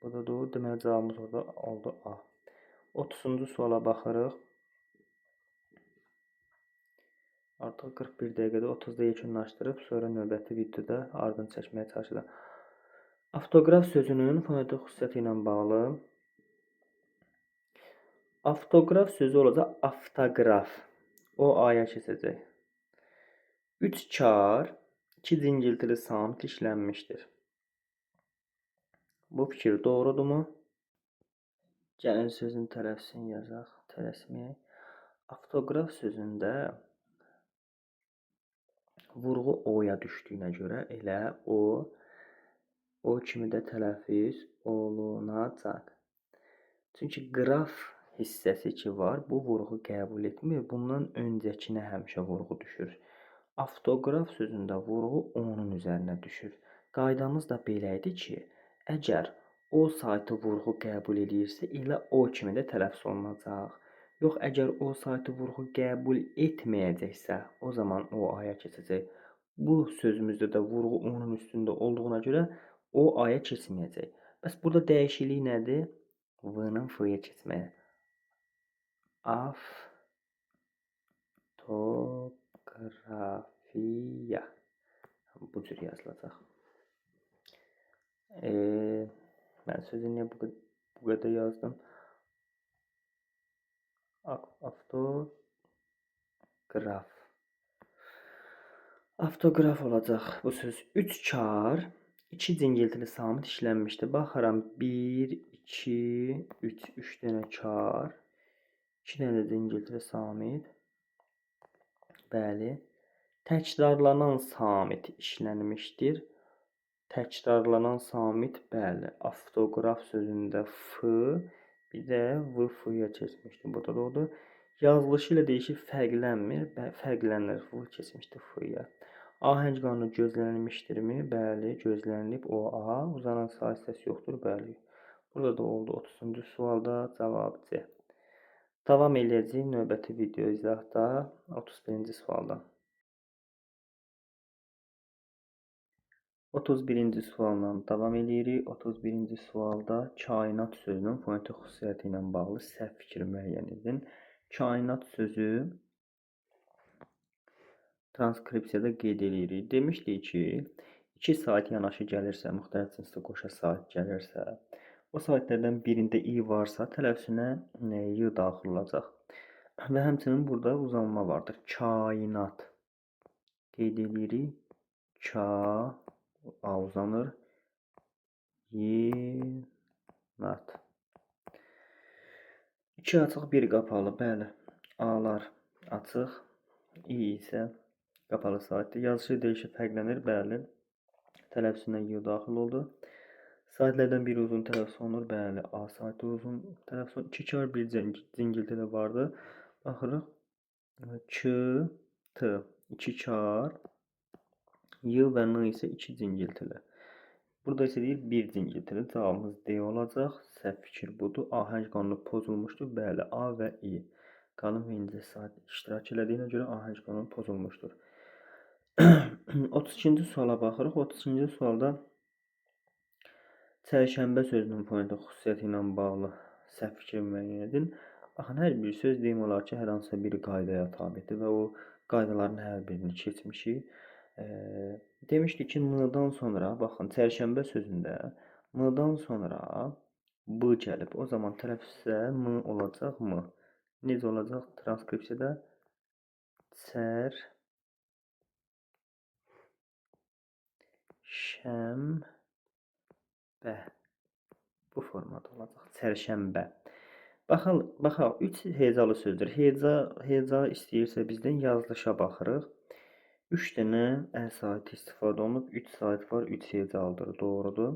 Bu da doğru. Deməli, cavabımız orada oldu A. 30-cu suala baxırıq. Artıq 41 dəqiqədə 30-da yekunlaşdırıb, sonra növbəti videoda ardını çəkməyə çalışacağam. Avtoqraf sözünün fonetik xüsusiyyəti ilə bağlı. Avtoqraf sözü olacaq avtoqraf. O A-ya keçəcək. 3 kar, 2 cingiltili samit işlənmişdir. Bu fikir doğrudurmu? Gəlin sözün tələffüzünü yazaq, tələsməyək. Avtoqraf sözündə vurğu O-ya düşdüyünə görə elə O kimi də tələffüz olunacaq. Çünki qraf hissəsi ki var, bu vurğu qəbul etmir. Bundan öncəkinə həmişə vurğu düşür. Avtoqraf sözündə vurğu onun üzərinə düşür. Qaydamız da belə idi ki, əgər O saytı vurğu qəbul eləyirsə, elə O kimi də tələffüz olunacaq. Yox, əgər O saytı vurğu qəbul etməyəcəksə, o zaman O A-ya keçəcək. Bu sözümüzdə də vurğu onun üstündə olduğuna görə O A-ya keçməyəcək. Bəs burada dəyişiklik nədir? V-nın F-yə keçməyi. Avtoqrafiya. Bu cür yazılacaq. Mən sözü niyə bu qədər yazdım? Avtoqraf. Avtoqraf olacaq bu söz. 3 kar, 2 cingiltili samit işlənmişdir. Baxıram 1, 2, 3, 3 dənə kar, 2 dənə cingiltili samit. Bəli. Təkrarlanan samit işlənmişdir. Təkrarlanan samit, bəli. Avtoqraf sözündə F, bir də V F-ya keçmişdir. Burada da oldu. Yazılışı ilə deyişi fərqlənmir. Fərqlənir. V keçmişdir F-ya. Ahəng qanunu gözlənilmişdirmi? Bəli, gözlənilib. O A. Uzanan say səs yoxdur. Bəli. Burada da oldu 30-cu sualda cavab C. Davam eləyəcəyik növbəti video izahda 31-ci sualda. 31-ci sualla davam eləyirik. 31-ci sualda kainat sözünün fonetik xüsusiyyəti ilə bağlı səhv fikri müəyyən edin. Kainat sözü transkripsiyada qeyd eləyirik. Demişdik ki, 2 saat yanaşı gəlirsə, müxtəlif cinsli qoşa saat gəlirsə, o saatlərdən birində i varsa, tələffüzünə y daxil olacaq. Və həmçinin burada uzanma vardır. Kainat qeyd eləyirik. Ka, A uzanır. Yinat. 2 açıq, 1 qapalı. Bəli. A'lar açıq. İ isə qapalı saatdir. Yazışı deyişi fərqlənir. Bəli. Tələffüzünə y daxil oldu. Saatlərdən biri uzun tələffüz olunur. Bəli. A saatı uzun tələffüz olunur. 2 kar, 1 cingilti də vardı. Baxırıq. Ç, T. 2 kar. Y və N isə 2 cingiltili. Burada isə deyir bir cingiltili. Cavabımız D olacaq. Səhv fikir budur. Ahəng qanunu pozulmuşdur. Bəli, A və İ. Qalın və incə sait iştirak elədiyinə görə ahəng qanunu pozulmuşdur. 32-ci suala baxırıq. 32-ci sualda çərşənbə sözünün fonetik xüsusiyyəti ilə bağlı səhv fikri müəyyən edin. Baxın, hər bir söz deyim olar ki, hər hansısa bir qaydaya tabedir və o qaydaların hər birini keçmişik. Demişdik ki, N-dan sonra, baxın, çərşənbə sözündə N-dan sonra B gəlib. O zaman tələffüzdə M olacaq, M. Necə olacaq transkripsiyada? Çər, şəmbə. Bu formada olacaq. Çərşənbə. Baxaq, 3 hecalı sözdür. Heca istəyirsə bizdən yazılışa baxırıq. 3 dənə ə saiti istifadə olunub. 3 sait var, 3 hecalıdır. Doğrudur.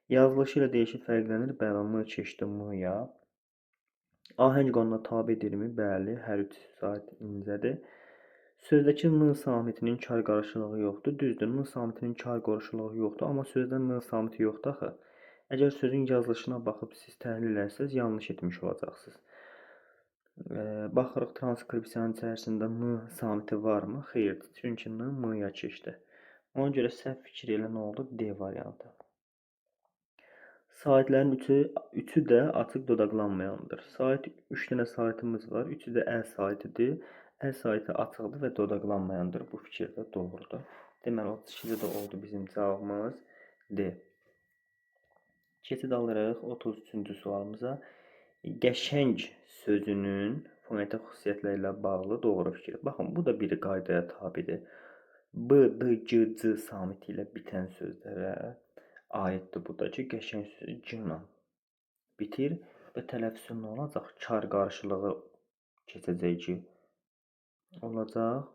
Yazılışı ilə deyişi fərqlənir. Bəli, M keçdi M-ya. Ahəng qanuna tabedirmi? Bəli, hər 3 sait incədir. Sözdəki N samitinin kar qarşılığı yoxdur. Düzdür, N samitinin kar qarşılığı yoxdur, amma sözdə N samiti yoxdur axı. Əgər sözün yazılışına baxıb siz təhlil elərsəniz, yanlış etmiş olacaqsınız. Baxırıq transkripsiyanın içərisində N samiti varmı? Xeyr, çünki N M-ya keçdi. Ona görə səhv fikir elə nə oldu? D variantı. Saitlərin üçü də açıq dodaqlanmayandır. Sait, 3 dənə saitimiz var. Üçü də Ə saitidir. Ə saiti açıqdır və dodaqlanmayandır. Bu fikir də doğrudur. Deməli, 32-ci də oldu bizim cavabımız D. Keçid alırıq 33-cü sualımıza. Qəşəng sözünün fonetik xüsusiyyətləri ilə bağlı doğru fikir. Baxın, bu da bir qaydaya tabidir. B, D, C, C samiti ilə bitən sözlərə aiddir bu da ki, qəşəng sözü C ilə bitir və tələffüzü nə olacaq? Kar qarşılığı keçəcək ki, olacaq.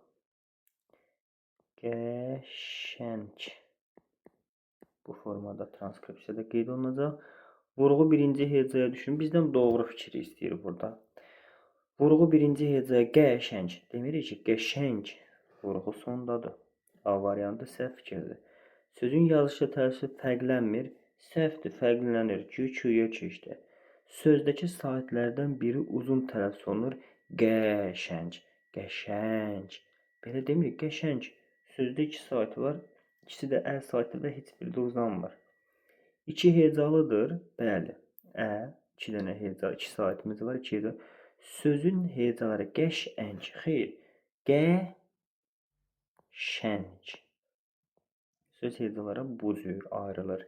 Qəşəng. Bu formada transkripsiyada qeyd olunacaq. Vurğu birinci hecaya düşün. Bizdən doğru fikri istəyir burada. Vurğu birinci hecaya qəşəng. Demirik ki, qəşəng vurğu sondadır. A variantı səhv fikirdir. Sözün yazılışı tərzi fərqlənmir. Səhvdir, fərqlənir. Q, Q-ya keçdi. Sözdəki saitlərdən biri uzun tələffüz olunur. Qəşəng, qəşəng. Belə demirik, qəşəng. Sözdə iki sait var. İkisi də Ə saiti və heç biri də uzanmır. İki hecalıdır. Bəli. Ə, iki dənə heca, iki saitimiz var, iki heca. Sözün hecaları qəşəng, xeyr, qəşəng. Söz hecalara bu cür ayrılır.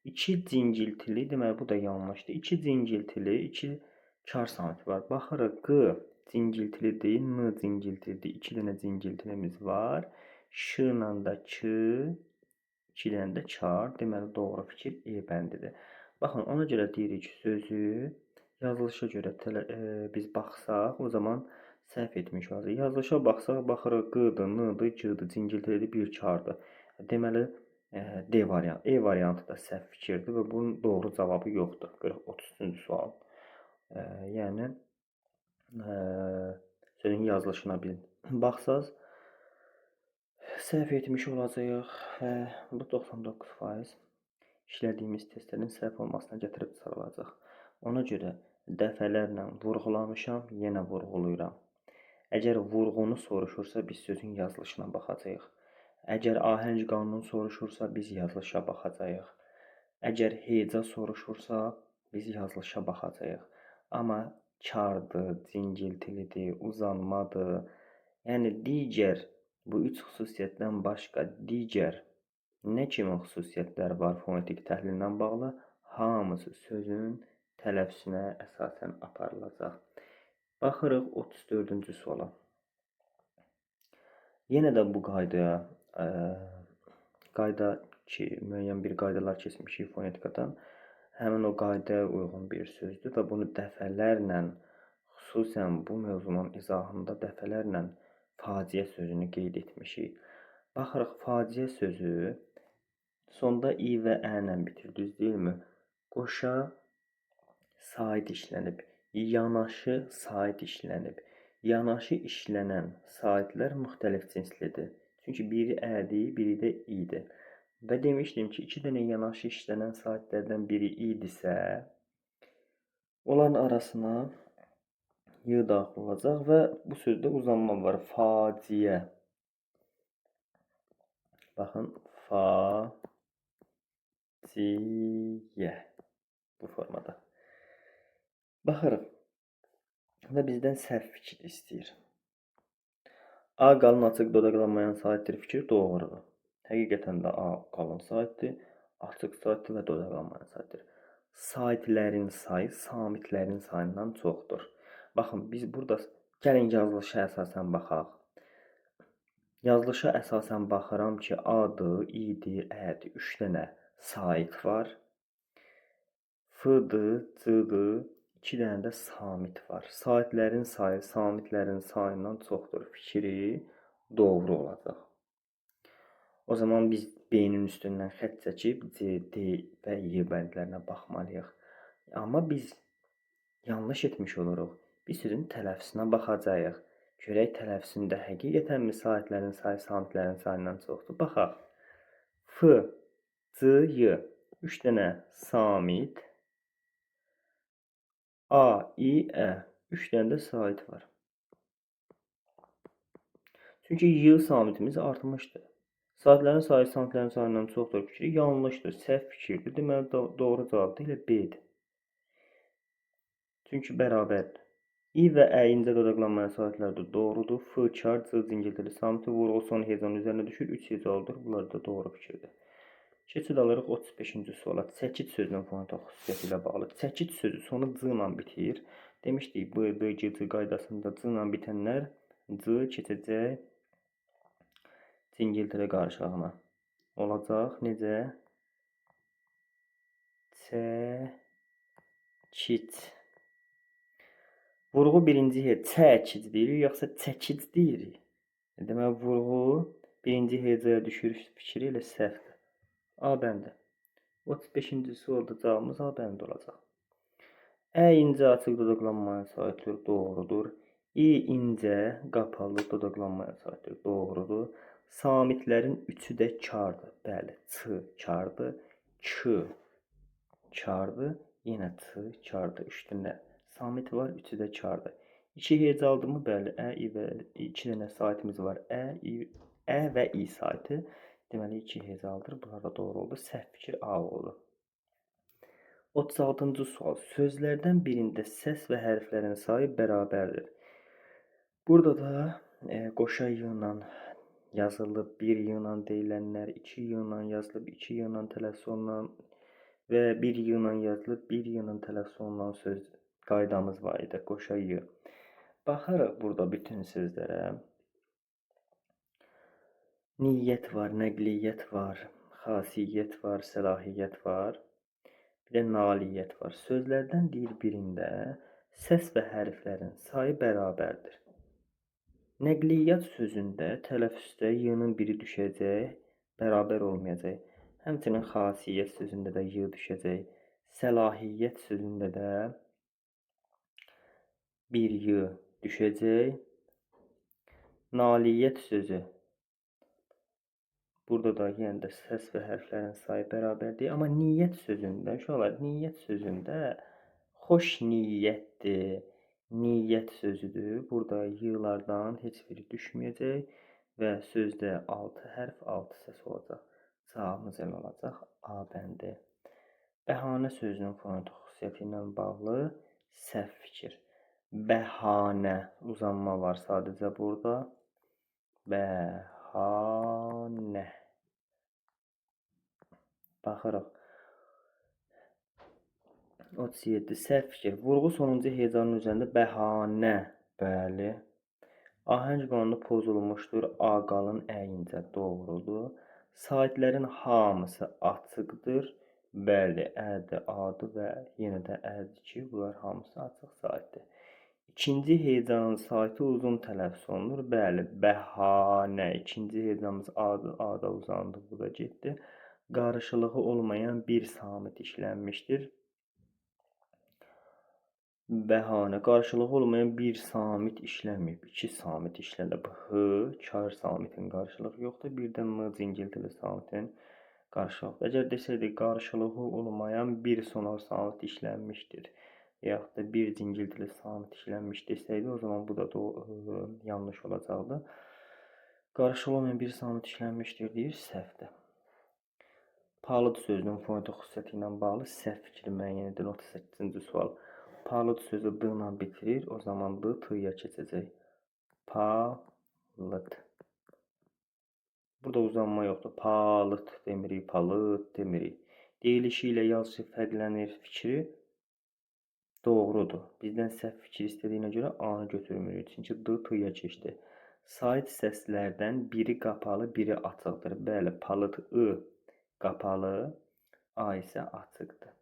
İki cingiltili, deməli bu da yanlışdır. İki cingiltili, iki kar samiti var. Baxırıq, Q cingiltili deyil, N cingiltilidir. İki dənə cingiltilimiz var. Ş ilə də Ç, iki dənə də çar. Deməli, doğru fikir E bəndidir. Baxın, ona görə deyirik ki, sözü yazılışa görə biz baxsaq, o zaman səhv etmiş olacaq. Yazılışa baxsaq, baxırıq Q-dır, N-dır, C-dır, cingiltilidir, bir kardır. Deməli, D variantı, E variantı da səhv fikirdir və bunun doğru cavabı yoxdur. 33-cü sual. Yəni, sözün yazılışına bir baxsaq, səhv etmiş olacağıq və bu 99% işlədiyimiz testlərin səhv olmasına gətirib çıxarılacaq. Ona görə dəfələrlə vurğulamışam, yenə vurğuluyuram. Əgər vurğunu soruşursa, biz sözün yazılışına baxacağıq. Əgər ahəng qanunu soruşursa, biz yazılışa baxacağıq. Əgər heca soruşursa, biz yazılışa baxacağıq. Amma kardır, cingiltilidir, uzanmadır, yəni digər bu üç xüsusiyyətdən başqa digər nə kimi xüsusiyyətlər var fonetik təhlillə bağlı, hamısı sözün tələffüzünə əsasən aparılacaq. Baxırıq 34-cü suala. Yenə də bu qaydaya, qayda ki, müəyyən bir qaydalar keçmişik fonetikadan, həmin o qaydaya uyğun bir sözdür və bunu dəfələrlə, xüsusən bu mövzunun izahında dəfələrlə faciə sözünü qeyd etmişik. Baxırıq, faciə sözü sonda i və ə ilə bitir, düz deyilmi? Qoşa sait işlənib, yanaşı sait işlənib. Yanaşı işlənən saitlər müxtəlif cinslidir. Çünki biri ədir, biri də idir. Və demişdim ki, 2 dənə yanaşı işlənən saitlərdən biri idisə, onların arasına y daxil olacaq və bu sözdə uzanma var. Faciə. Baxın, faciə bu formada. Baxırıq və bizdən səhv fikir istəyir. A qalın açıq dodaqlanmayan saitdir fikri doğrudur. Həqiqətən də A qalın saitdir, açıq saitdir və dodaqlanmayan saitdir. Saitlərin sayı samitlərin sayından çoxdur. Baxın, biz burada gəlin yazılışa əsasən baxaq. Yazılışa əsasən baxıram ki, A-dır, İ-dir, Ə-dir. 3 dənə sait var. F-dır, C-dır, 2 dənə də samit var. Saitlərin sayı samitlərin sayından çoxdur fikri doğru olacaq. O zaman biz B-nin üstündən xətt çəkib C, D və Y bəndlərinə baxmalıyıq. Amma biz yanlış etmiş oluruq. Biz sözün tələffüzünə baxacağıq. Görək tələffüzündə həqiqətənmi saitlərin sayı samitlərin sayından çoxdur? Baxaq. F, C, Y. 3 dənə samit. A, I, Ə. 3 dənə də sait var. Çünki Y samitimiz artmışdır. Saitlərin sayı samitlərin sayından çoxdur fikri yanlışdır, səhv fikirdir. Deməli, doğru cavab da elə B-dir. Çünki bərabərdir. İ və Ə incə dodaqlanmayan saitlər də doğrudur. F, kar, C cingiltili samiti, vurğu son hecanın üzərinə düşür. 3 hecalıdır. Bunlar da doğru fikirdir. Keçid alırıq 35-ci suala. Çəkic sözünün fonetik xüsusiyyəti ilə bağlı. Çəkic sözü sonu C ilə bitir. Demişdik, B, D, G, C qaydasında C ilə bitənlər C keçəcək cingiltili qarışığına. Olacaq necə? Çəkic. Vurğu birinci çəkic deyirik, yoxsa çəkic deyirik. Deməli, vurğu birinci hecaya düşür fikri elə səhvdir. A bəndi. 35-ci sualda cavabımız A bəndi olacaq. Ə incə açıq dodaqlanmayan saitdir, doğrudur. İ incə qapalı dodaqlanmayan saitdir, doğrudur. Samitlərin üçü də kardır. Bəli, Ç kardır, K kardır, yenə Ç kardır. 3 dənə samit var, üçü də kardır. 2 hecalıdırmı? Bəli, Ə, İ və 2 dənə saitimiz var. Ə, İ, Ə və İ saiti. Deməli, 2 hecalıdır. Bunlar da doğru oldu. Səhv fikir A oldu. 36-cı sual. Sözlərdən birində səs və hərflərin sayı bərabərdir. Burada da qoşa y ilə yazılıb, bir y ilə deyilənlər, 2 y ilə yazılıb, 2 y ilə tələffüz olunan və 1 y ilə yazılıb, 1 y ilə tələffüz olunan söz qaydamız var idi. Qoşa y. Baxarıq burada bütün sözlərə. Niyyət var, nəqliyyət var, xasiyyət var, səlahiyyət var. Bir də nailiyyət var. Sözlərdən deyir birində səs və hərflərin sayı bərabərdir. Nəqliyyat sözündə tələffüzdə y-nın biri düşəcək, bərabər olmayacaq. Həmçinin xasiyyət sözündə də y düşəcək. Səlahiyyət sözündə də bir y düşəcək. Nailiyyət sözü. Burada da yenə də səs və hərflərin sayı bərabərdir. Amma niyyət sözündə, uşaqlar, niyyət sözündə xoş niyyətdir, niyyət sözüdür. Burada y-lardan heç biri düşməyəcək və sözdə 6 hərf, 6 səs olacaq. Cavabımız elə olacaq A bəndi. Bəhanə sözünün fonetik xüsusiyyəti ilə bağlı səhv fikir. Bəhanə, uzanma var sadəcə burada. Bəhanə. Baxırıq. 37. Səhv fikir. Vurğu sonuncu hecanın üzərində bəhanə. Bəli. Ahəng qanunu pozulmuşdur. A qalın, Ə incə. Doğrudur. Saitlərin hamısı açıqdır. Bəli, Ədir, Adır və yenə də Ədir ki, bunlar hamısı açıq saitdir. İkinci hecanın saiti uzun tələffüz olunur. Bəli, bəhanə. İkinci hecamız Adır, A da uzandı, bu da getdi. Qarşılığı olmayan bir samit işlənmişdir. Bəhanə. Qarşılığı olmayan bir samit işlənməyib. İki samit işlənib. H, kar samitin qarşılığı yoxdur. Bir də M cingiltili samitin Qarşılıq. Əgər desəydi, qarşılığı olmayan bir sonor samit işlənmişdir, yaxud da bir cingiltili samit işlənmiş desəydi, o zaman bu da yanlış olacaqdı. Qarşılığı olmayan bir samit işlənmişdir deyir, səhvdir. Palıd sözünün fonetik xüsusiyyəti ilə bağlı səhv fikri müəyyən edin. 38-ci sual. Palıd sözü D ilə bitirir, o zaman D T-ya keçəcək. Palıd. Burada uzanma yoxdur. Palıd demirik, palıd demirik. Deyilişi ilə yazışı fərqlənir fikri doğrudur. Bizdən səhv fikir istədiyinə görə A-nı götürmürük. Çünki D T-ya keçdi. Sait səslərdən biri qapalı, biri açıqdır. Bəli, palıd I qapalı, A isə açıqdır.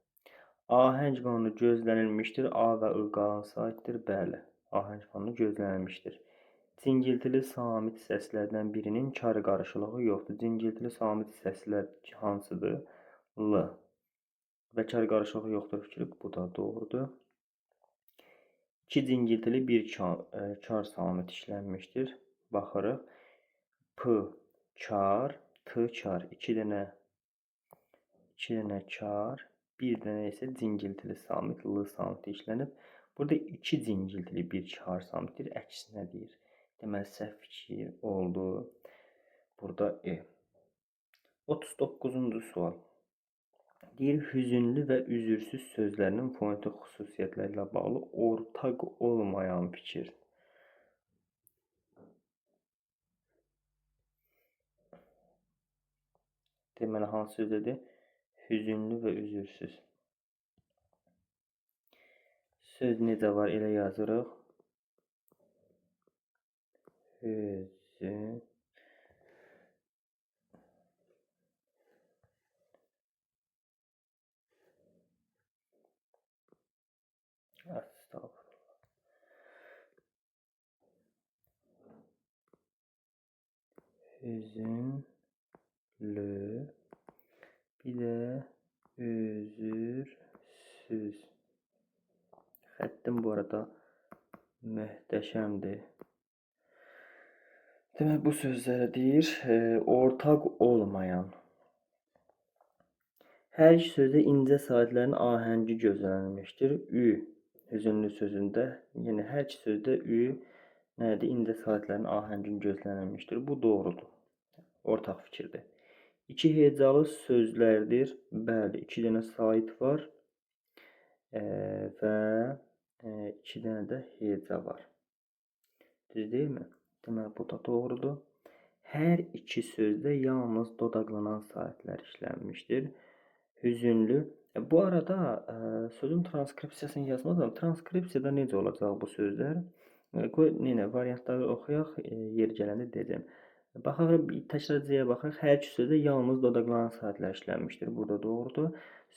Ahəng qanunu gözlənilmişdir. A və I qalın saitdir. Bəli, ahəng qanunu gözlənilmişdir. Cingiltili samit səslərdən birinin kar qarşılığı yoxdur. Cingiltili samit səslər hansıdır? L. Və kar qarşılığı yoxdur fikri. Bu da doğrudur. İki cingiltili bir kar samit işlənmişdir. Baxırıq. P kar, T kar. İki dənə kar, bir dənə isə cingiltili samit, L samiti işlənib. Burada iki cingiltili bir kar samitdir. Əksinə deyir. Deməli, səhv fikir oldu. Burada E. 39-cu sual. Deyir, hüzünlü və üzürsüz sözlərinin fonetik xüsusiyyətləri ilə bağlı ortaq olmayan fikir. Deməli, hansı sözdədir? Hüzünlü və üzürsüz. Söz necə var, elə yazırıq. Hüzün. Estağfurullah. Hüzünlü. Bir də üzürsüz. Xəttim bu arada möhtəşəmdir. Demək, bu sözlərə deyir, ortaq olmayan. Hər iki sözdə incə saitlərin ahəngi gözlənilmişdir. Ü, hüzünlü sözündə, yəni hər iki sözdə ü, nədir? İncə saitlərin ahəngi gözlənilmişdir. Bu doğrudur. Ortaq fikirdir. İki hecalı sözlərdir. Bəli, iki dənə sait var və iki dənə də heca var. Düz deyilmi? Deməli, bu da doğrudur. Hər iki sözdə yalnız dodaqlanan saitlər işlənmişdir. Hüzünlü. Bu arada sözün transkripsiyasını yazmadım. Transkripsiyada necə olacaq bu sözlər? Qoy, neylə, variantları oxuyaq, yer gələndə deyəcəm. Baxırıq, təkrar C-yə baxırıq. Hər iki sözdə yalnız dodaqlanan saitlər işlənmişdir. Bu da doğrudur.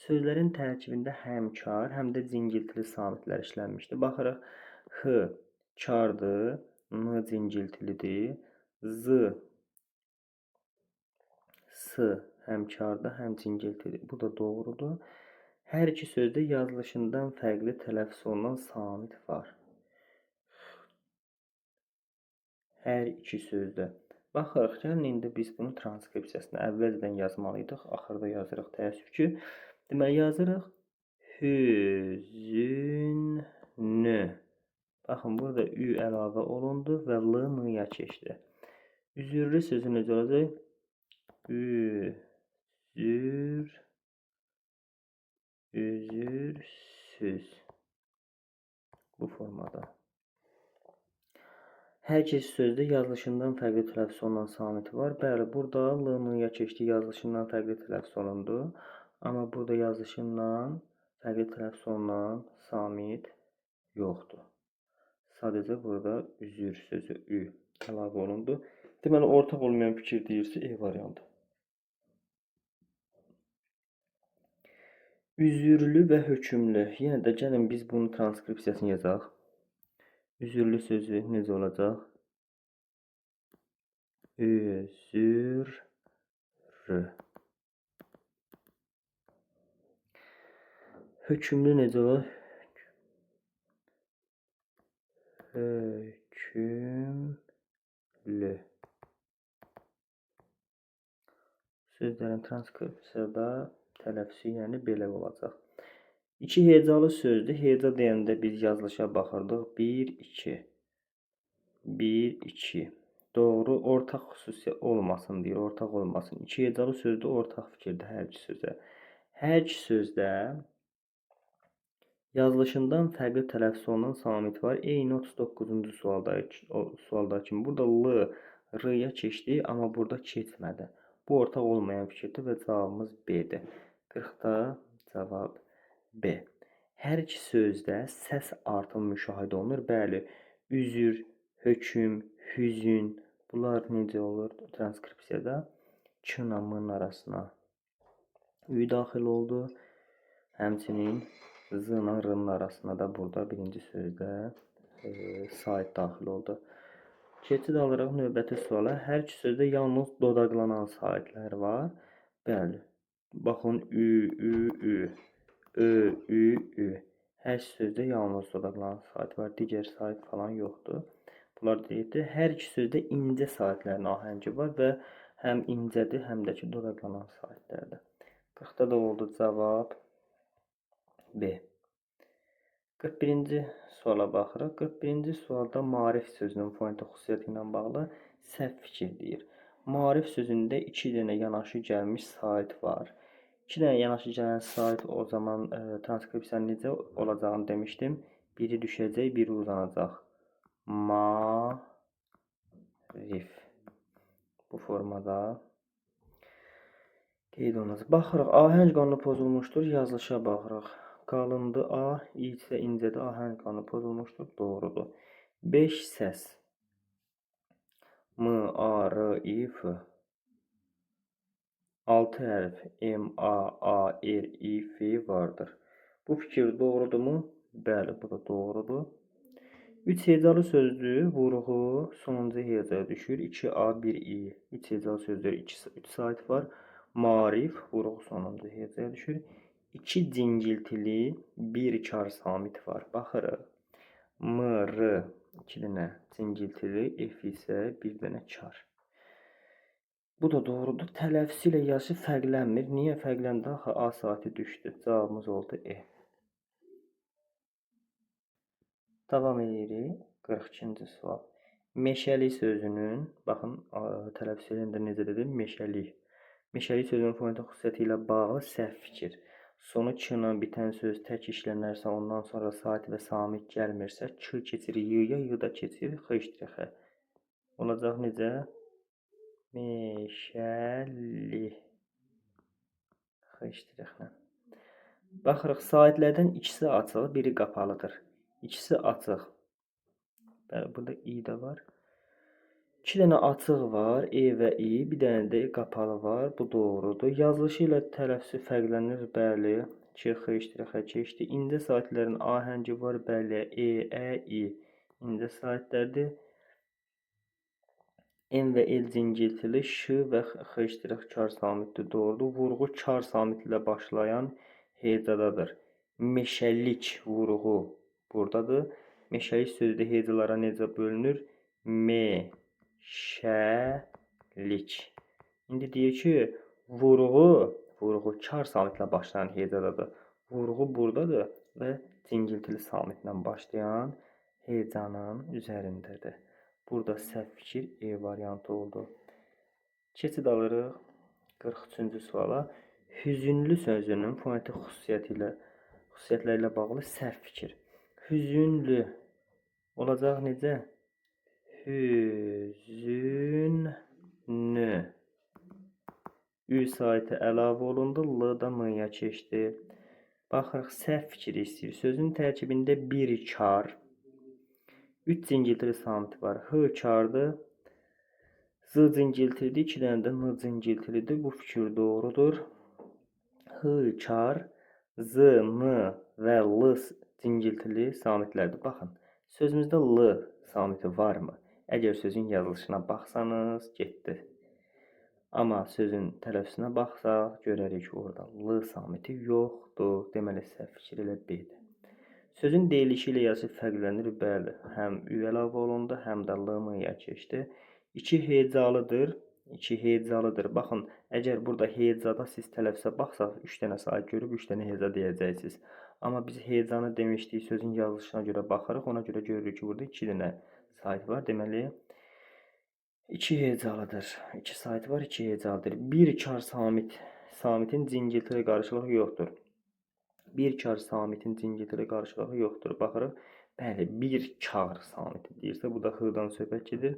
Sözlərin tərkibində həm kar, həm də cingiltili samitlər işlənmişdir. Baxırıq, H kardır, N cingiltilidir, Z, S həm kardır, həm cingiltilidir. Bu da doğrudur. Hər iki sözdə yazılışından fərqli tələffüz olunan samit var. Hər iki sözdə. Baxırıq, gəlin indi biz bunu transkripsiyasını əvvəlcədən yazmalıydıq. Axırda yazırıq, təəssüf ki. Deməli, yazırıq hüzünlü. Baxın, burada ü əlavə olundu və l n-ya keçdi. Üzürlü sözü necə olacaq? Üzür, üzürsüz. Bu formada. Hər iki sözdə yazılışından fərqli tələffüz olunan samiti var. Bəli, burada l n-ya keçdi, yazılışından fərqli tələffüz olundu. Amma burada yazılışından fərqli tələffüz olunan samit yoxdur. Sadəcə burada üzür sözü ü əlavə olundu. Deməli, ortaq olmayan fikir deyirsə, E variantı. Üzürlü və hökmlü. Yenə də gəlin biz bunun transkripsiyasını yazaq. Üzürlü sözü necə olacaq? Üzürlü. Hökmlü necə olar? Hökmlü. Sözlərin transkripsiyada tələffüzü, yəni belə olacaq. İki hecalı sözdür. Heca deyəndə biz yazılışa baxırdıq. 1, 2. 1, 2. Doğru, ortaq xüsusiyyət olmasın deyir, ortaq olmasın. İki hecalı sözdür, ortaq fikirdir hər iki sözə. Hər iki sözdə yazılışından fərqli tələffüz olunan samit var. Eyni 39-cu sualda kimi. Burada L, R-ya keçdi, amma burada keçmədi. Bu ortaq olmayan fikirdir və cavabımız B-dir. 40-da cavab B. Hər iki sözdə səs artımı müşahidə olunur. Bəli, üzür, hökm, hüzün. Bunlar necə olur transkripsiyada? Ç ilə M-nin arasına Ü daxil oldu. Həmçinin Z ilə R-nin arasına da burada birinci sözdə sait daxil oldu. Keçid alırıq növbəti suala. Hər iki sözdə yalnız dodaqlanan saitlər var. Bəli. Baxın, Ü, Ü, Ü, Ö, Ü, Ü. Hər iki sözdə yalnız dodaqlanan sait var. Digər sait falan yoxdur. Bunlar deyildi. Hər iki sözdə incə saitlərin ahəngi var və həm incədir, həm də ki dodaqlanan saitlərdir. 40-da da oldu cavab B. 41-ci suala baxırıq. 41-ci sualda maarif sözünün fonetik xüsusiyyəti ilə bağlı səhv fikir deyir. Maarif sözündə 2 dənə yanaşı gəlmiş sait var. 2 dənə yanaşı gələn sait o zaman transkripsiyanın necə olacağını demişdim. Biri düşəcək, biri uzanacaq. Maarif. Bu formada qeyd olunacaq. Baxırıq, ahəng qanunu pozulmuşdur. Yazılışa baxırıq. Qalındı A, İ isə incədir. Ahəng qanunu pozulmuşdur. Doğrudur. 5 səs. M, A, R, I, F. 6 hərf M, A, A, R, I, F vardır. Bu fikir doğrudurmu? Bəli, bu da doğrudur. 3 hecalı sözdür. Vurğu sonuncu hecaya düşür. 2 A, 1 I. 3 hecalı sözdür. 3 sait var. Maarif vurğu sonuncu hecaya düşür. 2 cingiltili, 1 kar samit var. Baxırıq. M, R 2 dənə cingiltili, F isə 1 dənə kar. Bu da doğrudur. Tələffüzü ilə yaşı fərqlənmir. Niyə fərqləndi? Axı A saati düşdü. Cavabımız oldu E. Davam edirik. 42-ci sual. Meşəli sözünün, baxın, tələffüz eləyəndə necə dedim? Meşəli. Meşəli sözünün fonetik xüsusiyyəti ilə bağlı səhv fikir. Sonu Ç ilə bitən söz tək işlənərsə, ondan sonra sait və samit gəlmirsə, Ç keçir Y-ya, Y da keçir X-ə. Olacaq necə? Meşəli. X-lə. Baxırıq, saitlərdən ikisi açıq, biri qapalıdır. İkisi açıq. Bəli, burada I də var. 2 dənə açıq var, E və I, bir dənə də qapalı var. Bu doğrudur. Yazılışı ilə tələffüzü fərqlənir, bəli. Ç, X, X keçdi. İncə saitlərin ahəngi var, bəli. E, Ə, I. İncə saitlərdir. M və L cingiltili, Ş və X, kar samitdir, doğrudur. Vurğu kar samitlə başlayan hecadadır. Meşəlik vurğu buradadır. Meşəlik sözü də hecalara necə bölünür? Me, şə, lik. İndi deyir ki, vurğu kar samitlə başlayan hecadadır. Vurğu buradadır və cingiltili samitlə başlayan hecanın üzərindədir. Burada səhv fikir E variantı oldu. Keçid alırıq 43-cü suala. Hüzünlü sözünün fonetik xüsusiyyətləri ilə bağlı səhv fikir. Hüzünlü olacaq necə? Hüzünlü. Ü saiti əlavə olundu, L da M-ya keçdi. Baxırıq, səhv fikir istəyir. Sözün tərkibində bir kar, 3 cingiltili samit var. H kardır, Z cingiltilidir, 2 dənə də N cingiltilidir. Bu fikir doğrudur. H kar, Z, N və L cingiltili samitlərdir. Baxın, sözümüzdə L samiti varmı? Əgər sözün yazılışına baxsanız, getdi. Amma sözün tələffüzünə baxsaq, görərik ki, orada L samiti yoxdur. Deməli, səhv fikir elə B-dir. Sözün deyilişi ilə yazışı fərqlənir. Bəli, həm Ü əlavə olundu, həm də L M-ya keçdi. 2 hecalıdır. 2 hecalıdır. Baxın, əgər burada hecada siz tələffüzə baxsaq, 3 dənə sahib görüb 3 dənə heca deyəcəksiniz. Amma biz hecanı demişdik, sözün yazılışına görə baxırıq. Ona görə görürük ki, burada 2 dənə sahib var. Deməli, 2 hecalıdır. 2 sahib var, 2 hecalıdır. Bir kar samitin cingilti ilə qarşılığı yoxdur. Bir kar samitin cingilti ilə qarşılığı yoxdur. Baxırıq, bəli, bir kar samiti deyirsə, bu da h-dan söhbət gedir.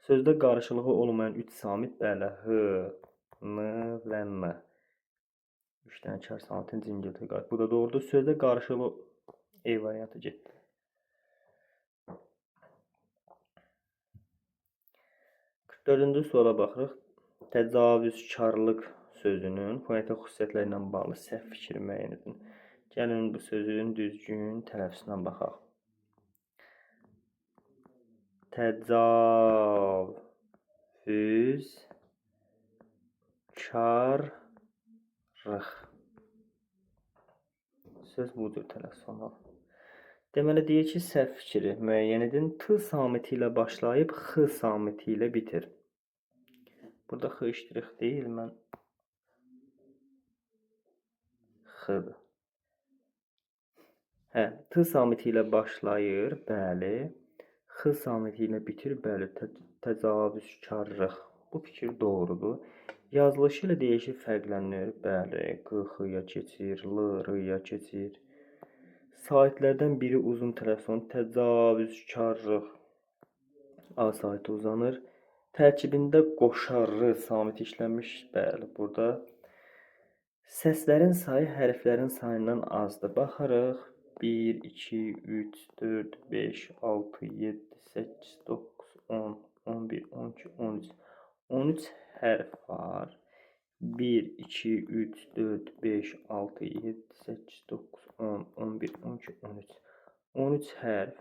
Sözdə qarşılığı olmayan 3 samit, bəli, h, n və n. 3 dənə kar samitin cingilti qarşılığı. Bu da doğrudur. Sözdə qarşılığı E variantı getdi. 44-cü suala baxırıq. Təcavüzkarlıq sözünün fonetik xüsusiyyətləri ilə bağlı səhv fikri müəyyən edin. Gəlin bu sözün düzgün tələffüzünə baxaq. Təcavüzkarlıq. Söz bu cür tələffüz olmalı. Deməli, deyir ki, səhv fikri müəyyən edin. T samiti ilə başlayıb X samiti ilə bitir. Burada X ştrix deyil, mən X-dır. Hə, T samiti ilə başlayır, bəli. X samiti ilə bitir, bəli, təcavüzkarlıq. Bu fikir doğrudur. Yazılışı ilə deyişi fərqlənir, bəli, Q, X-ya keçir, L, R-ya keçir. Saitlərdən biri uzun tələffüz, təcavüzkarlıq. A saiti uzanır. Tərkibində qoşa R samiti işlənmiş, bəli, burada. Səslərin sayı hərflərin sayından azdır. Baxırıq. 1, 2, 3, 4, 5, 6, 7, 8, 9, 10, 11, 12, 13. 13 hərf var. 1, 2, 3, 4, 5, 6, 7, 8, 9, 10, 11, 12, 13. 13 hərf,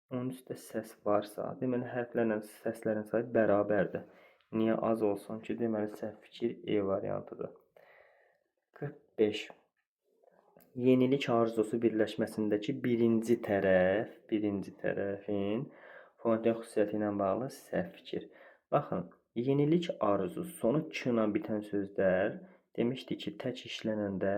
13 də səs varsa, deməli hərflərlə səslərin sayı bərabərdir. Niyə az olsun ki? Deməli səhv fikir E variantıdır. 45. Yenilik arzusu birləşməsindəki birinci tərəfin fonetik xüsusiyyəti ilə bağlı səhv fikir. Baxın, yenilik arzusu sonu k ilə bitən sözlər demişdi ki, tək işlənəndə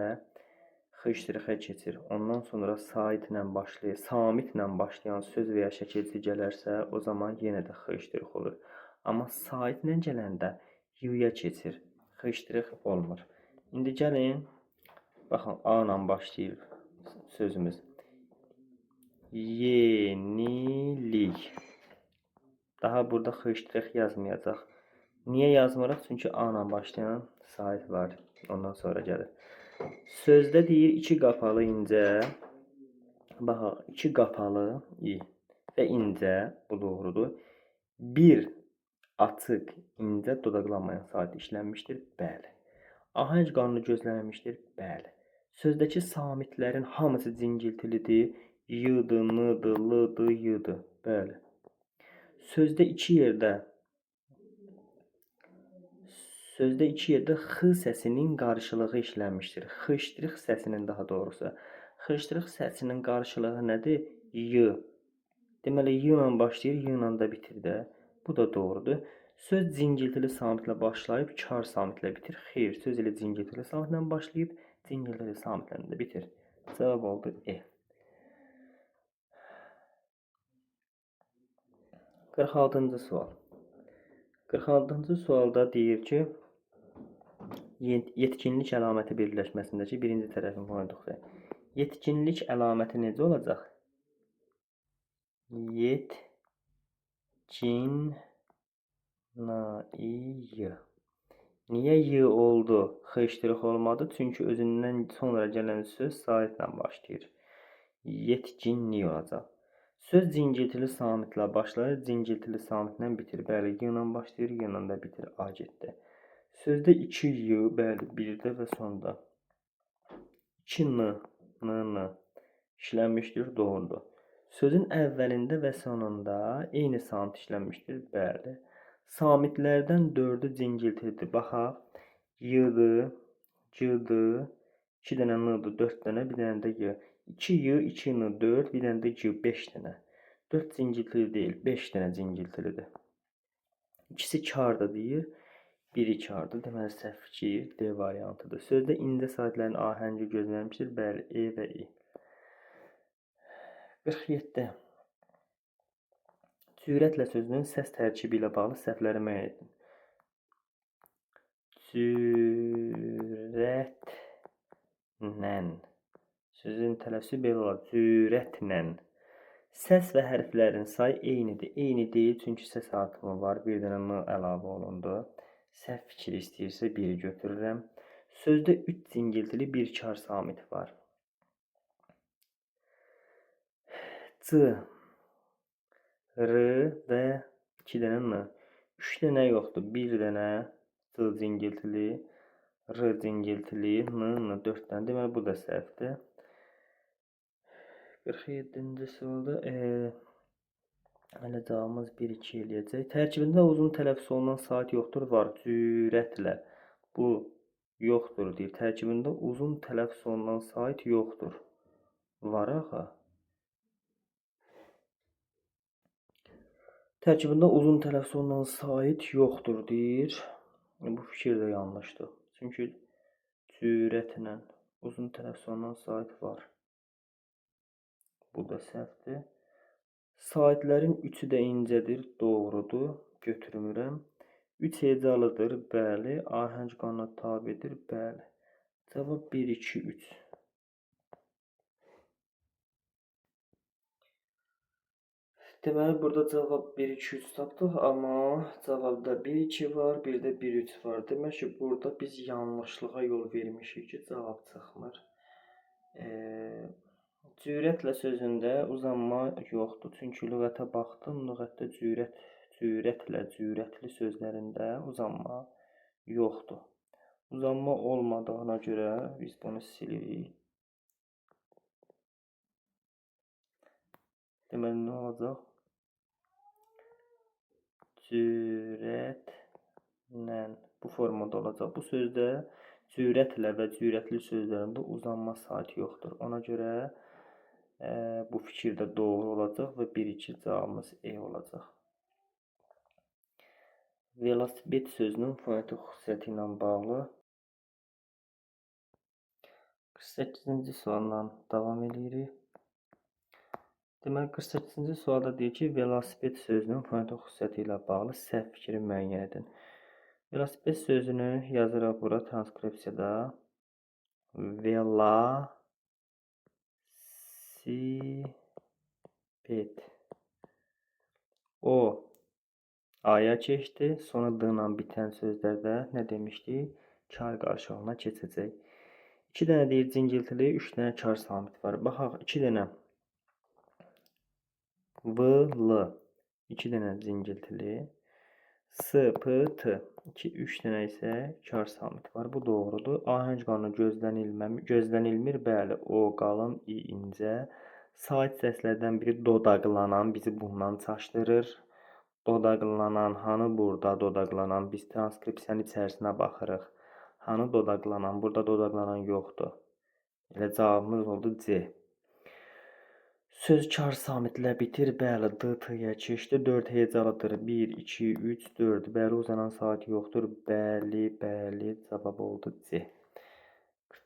x-ə keçir. Ondan sonra saitlə başlayır, samitlə başlayan söz və ya şəkilçi gələrsə, o zaman yenə də x olur. Amma saitlə gələndə y-ya keçir, x olmur. İndi gəlin, baxın, A ilə başlayır sözümüz. Yenilik. Daha burada x yazmayacaq. Niyə yazmırıq? Çünki A ilə başlayan sait var. Ondan sonra gəlir. Sözdə deyir iki qapalı incə. Baxaq, iki qapalı i və incə, bu doğrudur. Bir açıq incə dodaqlanmayan sait işlənmişdir. Bəli. Ahəng qanunu gözlənilmişdir. Bəli. Sözdəki samitlərin hamısı cingiltilidir. Y-dır, N-dır, L-dır, Y-dır. Bəli. Sözdə iki yerdə x səsinin qarşılığı işlənmişdir. X səsinin daha doğrusu. X səsinin qarşılığı nədir? Y. Deməli, Y ilə başlayır, Y ilə də bitir də. Bu da doğrudur. Söz cingiltili samitlə başlayıb, kar samitlə bitir. Xeyr, söz elə cingiltili samitlə başlayıb, cingiltili samitlə də bitir. Cavab oldu E. 46-cı sual. 46-cı sualda deyir ki, yetkinlik əlaməti birləşməsindəki birinci tərəfin fonetik xüsusiyyəti. Yetkinlik əlaməti necə olacaq? Yetkin N, I, Y. Niyə Y oldu? X olmadı. Çünki özündən sonra gələn söz saitlə başlayır. Yetkinlik olacaq. Söz cingiltili samitlə başlayır, cingiltili samitlə bitir. Bəli, Y ilə başlayır, Y ilə də bitir. A getdi. Sözdə 2 Y, bəli, birdə və sonda. 2 N, N, N işlənmişdir, doğrudur. Sözün əvvəlində və sonunda eyni samit işlənmişdir, bəli. Samitlərdən 4-ü cingiltilidir. Baxaq, Y-dır, C-dır, 2 dənə N-dır, 4 dənə, bir dənə də Y. 2 Y, 2 N, 4, bir dənə də C, 5 dənə. 4 cingiltili deyil, 5 dənə cingiltilidir. İkisi kardır deyir. Biri kardır. Deməli, səhv fikir D variantıdır. Sözdə incə saitlərin ahəngi gözlənmişdir. Bəli, E və İ. 47. Cürətlə sözünün səs tərkibi ilə bağlı səhvləri müəyyən edin. Cürətlə. Sözün tələffüzü belə olar. Cürətlə. Səs və hərflərin sayı eynidir. Eyni deyil, çünki səs artımı var. Bir dənə M əlavə olundu. Səhv fikri istəyirsə biri götürürəm. Sözdə 3 cingiltili bir kar samit var. C, R və 2 dənə N. 3 dənə yoxdur. 1 dənə C cingiltili, R cingiltili, N, N 4 dənə. Deməli, bu da səhvdir. 47-ci sualda hələ cavabımız 1-2 eləyəcək. Tərkibində uzun tələffüz olunan sait yoxdur, var. Cürətlə. Bu yoxdur deyir. Tərkibində uzun tələffüz olunan sait yoxdur. Var axı. Tərkibində uzun tələffüz olunan sait yoxdur deyir. Bu fikir də yanlışdır. Çünki cürətlə uzun tələffüz olunan sait var. Bu da səhvdir. Saitlərin üçü də incədir. Doğrudur. Götürmürəm. 3 hecalıdır. Bəli. Ahəng qanuna tabedir. Bəli. Cavab 1, 2, 3. Deməli, burada cavab 1, 2, 3 tapdıq, amma cavabda 1, 2 var, bir də 1, 3 var. Demək ki, burada biz yanlışlığa yol vermişik ki, cavab çıxmır. Cürətlə sözündə uzanma yoxdur. Çünki lüğətə baxdım, lüğətdə cürətlə, cürətli sözlərində uzanma yoxdur. Uzanma olmadığına görə biz bunu silirik. Deməli, nə olacaq? Cürətlə bu formada olacaq. Bu sözdə cürətlə və cürətli sözlərində uzanma saiti yoxdur. Ona görə bu fikir də doğru olacaq və 1-2 cavabımız E olacaq. Velosiped sözünün fonetik xüsusiyyəti ilə bağlı 48-ci sualla davam edirik. Deməli, 48-ci sualda deyir ki, velosiped sözünün fonetik xüsusiyyəti ilə bağlı səhv fikri müəyyən edin. Velosiped sözünü yazırıq bura transkripsiyada. Velosiped. O A-ya keçdi. Sonra D ilə bitən sözlərdə nə demişdik? Kar qarşılığına keçəcək. 2 dənə deyir cingiltili, 3 dənə kar samit var. Baxaq, 2 dənə V, L, 2 dənə cingiltili, S, P, T, 2, 3 dənə isə kar samit var. Bu doğrudur. Ahəng qanunu gözlənilmir. Bəli, O qalın, İ incə. Sait səslərdən biri dodaqlanan bizi bundan çaşdırır. Dodaqlanan, hanı burada dodaqlanan? Biz transkripsiyanın içərisinə baxırıq. Hanı dodaqlanan? Burada dodaqlanan yoxdur. Elə cavabımız oldu C. Söz kar samitlə bitir. Bəli, D, T-yə keçdi. 4 hecalıdır. 1, 2, 3, 4. Bəli, uzanan saat yoxdur. Bəli, bəli, cavab oldu C.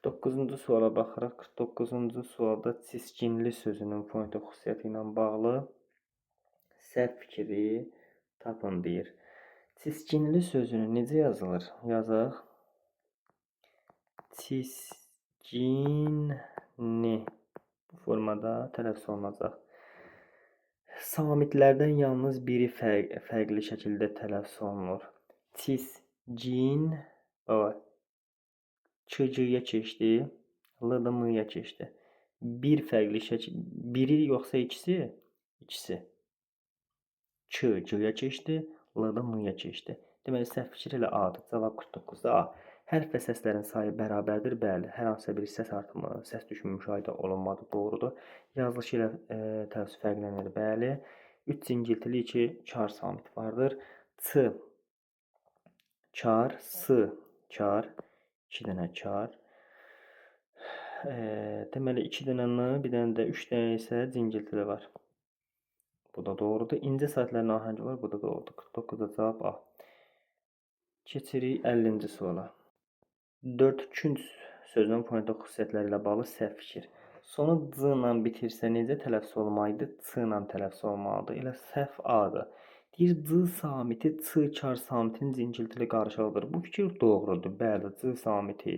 49-cu suala baxırıq. 49-cu sualda çiskinli sözünün fonetik xüsusiyyəti ilə bağlı səhv fikri tapın deyir. Çiskinli sözünü necə yazılır? Yazaq. Çiskinli. Bu formada tələffüz olunacaq. Samitlərdən yalnız biri fərqli şəkildə tələffüz olunur. Çiskin, baba, Ç, C-yə keçdi, L da M-yə keçdi. Bir fərqli şəkil, biri yoxsa ikisi? İkisi. Ç, C-yə keçdi, L da M-yə keçdi. Deməli, səhv fikir elə A-dır. Cavab 49-da A. Hərf və səslərin sayı bərabərdir. Bəli, hər hansısa bir səs artımı, səs düşümü müşahidə olunmadı. Doğrudur. Yazılışı ilə tələffüz fərqlənir. Bəli. 3 cingiltili, 2 kar samit vardır. Ç, kar, S, kar, 2 dənə kar. Deməli, 2 dənə N, bir dənə də 3 dənə isə cingiltili var. Bu da doğrudur. İncə saitlərin ahəngi var. Bu da doğrudur. 49-da cavab A. Keçirik 50-ci suala. 4 künc sözünün fonetik xüsusiyyətləri ilə bağlı səhv fikir. Sonu C ilə bitirsə necə tələffüz olmalıdır? C ilə tələffüz olmalıdır. Elə səhv A-dır. Deyir, C samiti C kar samitinin cingiltili qarışığıdır. Bu fikir doğrudur. Bəli, C samiti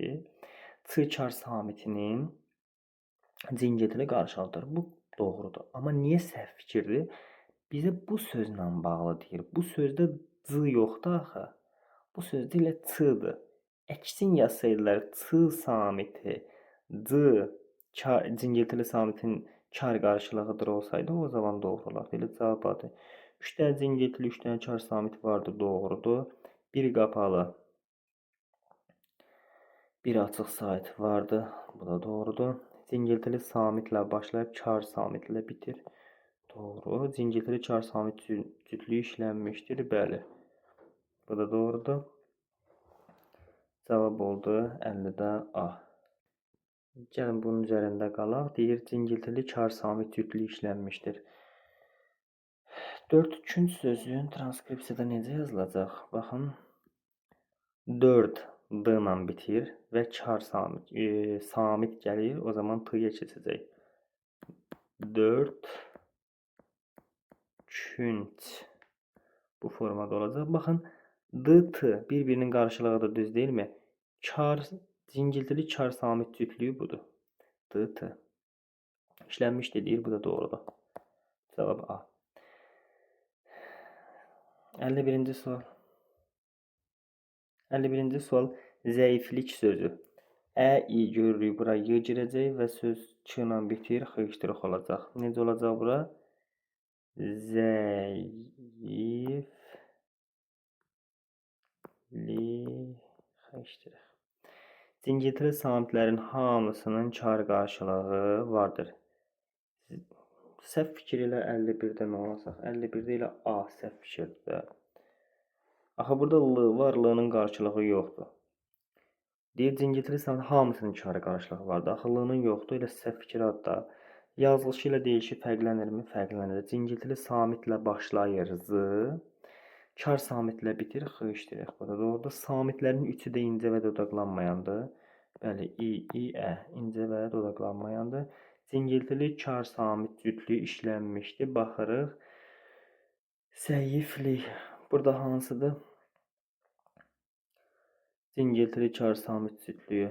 C kar samitinin cingiltili qarışığıdır. Bu doğrudur. Amma niyə səhv fikirdir? Bizə bu sözlə bağlı deyir. Bu sözdə C yoxdur axı. Bu sözdə elə C-dır. Əksin yazsaydılar C samiti C cingiltili samitin kar qarşılığıdır olsaydı, o zaman doğru olardı. Elə cavab adı. 3 dənə cingiltili, 3 dənə kar samiti vardı, doğrudur. 1 qapalı, 1 açıq sait vardı, bu da doğrudur. Cingiltili samitlə başlayıb kar samitlə bitir. Doğru. Cingiltili kar samit cütlüyü işlənmişdir, bəli. Bu da doğrudur. Cavab oldu 50-də A. Gəlin bunun üzərində qalaq. Deyir, cingiltili kar samit cütlüyü işlənmişdir. 4 künc sözün transkripsiyada necə yazılacaq? Baxın, 4 D ilə bitir və kar samit, samit gəlir. O zaman T-yə keçəcək. 4 künc bu formada olacaq. Baxın, D, T bir-birinin qarşılığıdır, düz deyilmi? Kar, cingiltili kar samit cütlüyü budur. D, T. İşlənmişdir deyir, bu da doğrudur. Cavab A. 51-ci sual. 51-ci sual zəiflik sözü. Ə, İ görürük, bura Y girəcək və söz Ç ilə bitir, X olacaq. Necə olacaq bura? Zəiflik. Cingiltili samitlərin hamısının kar qarşılığı vardır. Səhv fikir ilə 51-də nə olacaq? 51-də ilə A səhv fikirdir. Axı burada L var, L-nın qarşılığı yoxdur. Deyir, cingiltili samit hamısının kar qarşılığı vardır. Axı L-nın yoxdur, elə səhv fikir adda. Yazılışı ilə deyilişi fərqlənirmi? Fərqlənir. Cingiltili samitlə başlayır Z. Kar samitlə bitir, X işləyir. Bu da doğrudur. Samitlərin üçü də incə və dodaqlanmayandır. Bəli, İ, İ, Ə incə və dodaqlanmayandır. Cingiltili kar samit cütlüyü işlənmişdi. Baxırıq. Zəiflik. Burada hansıdır? Cingiltili kar samit cütlüyü.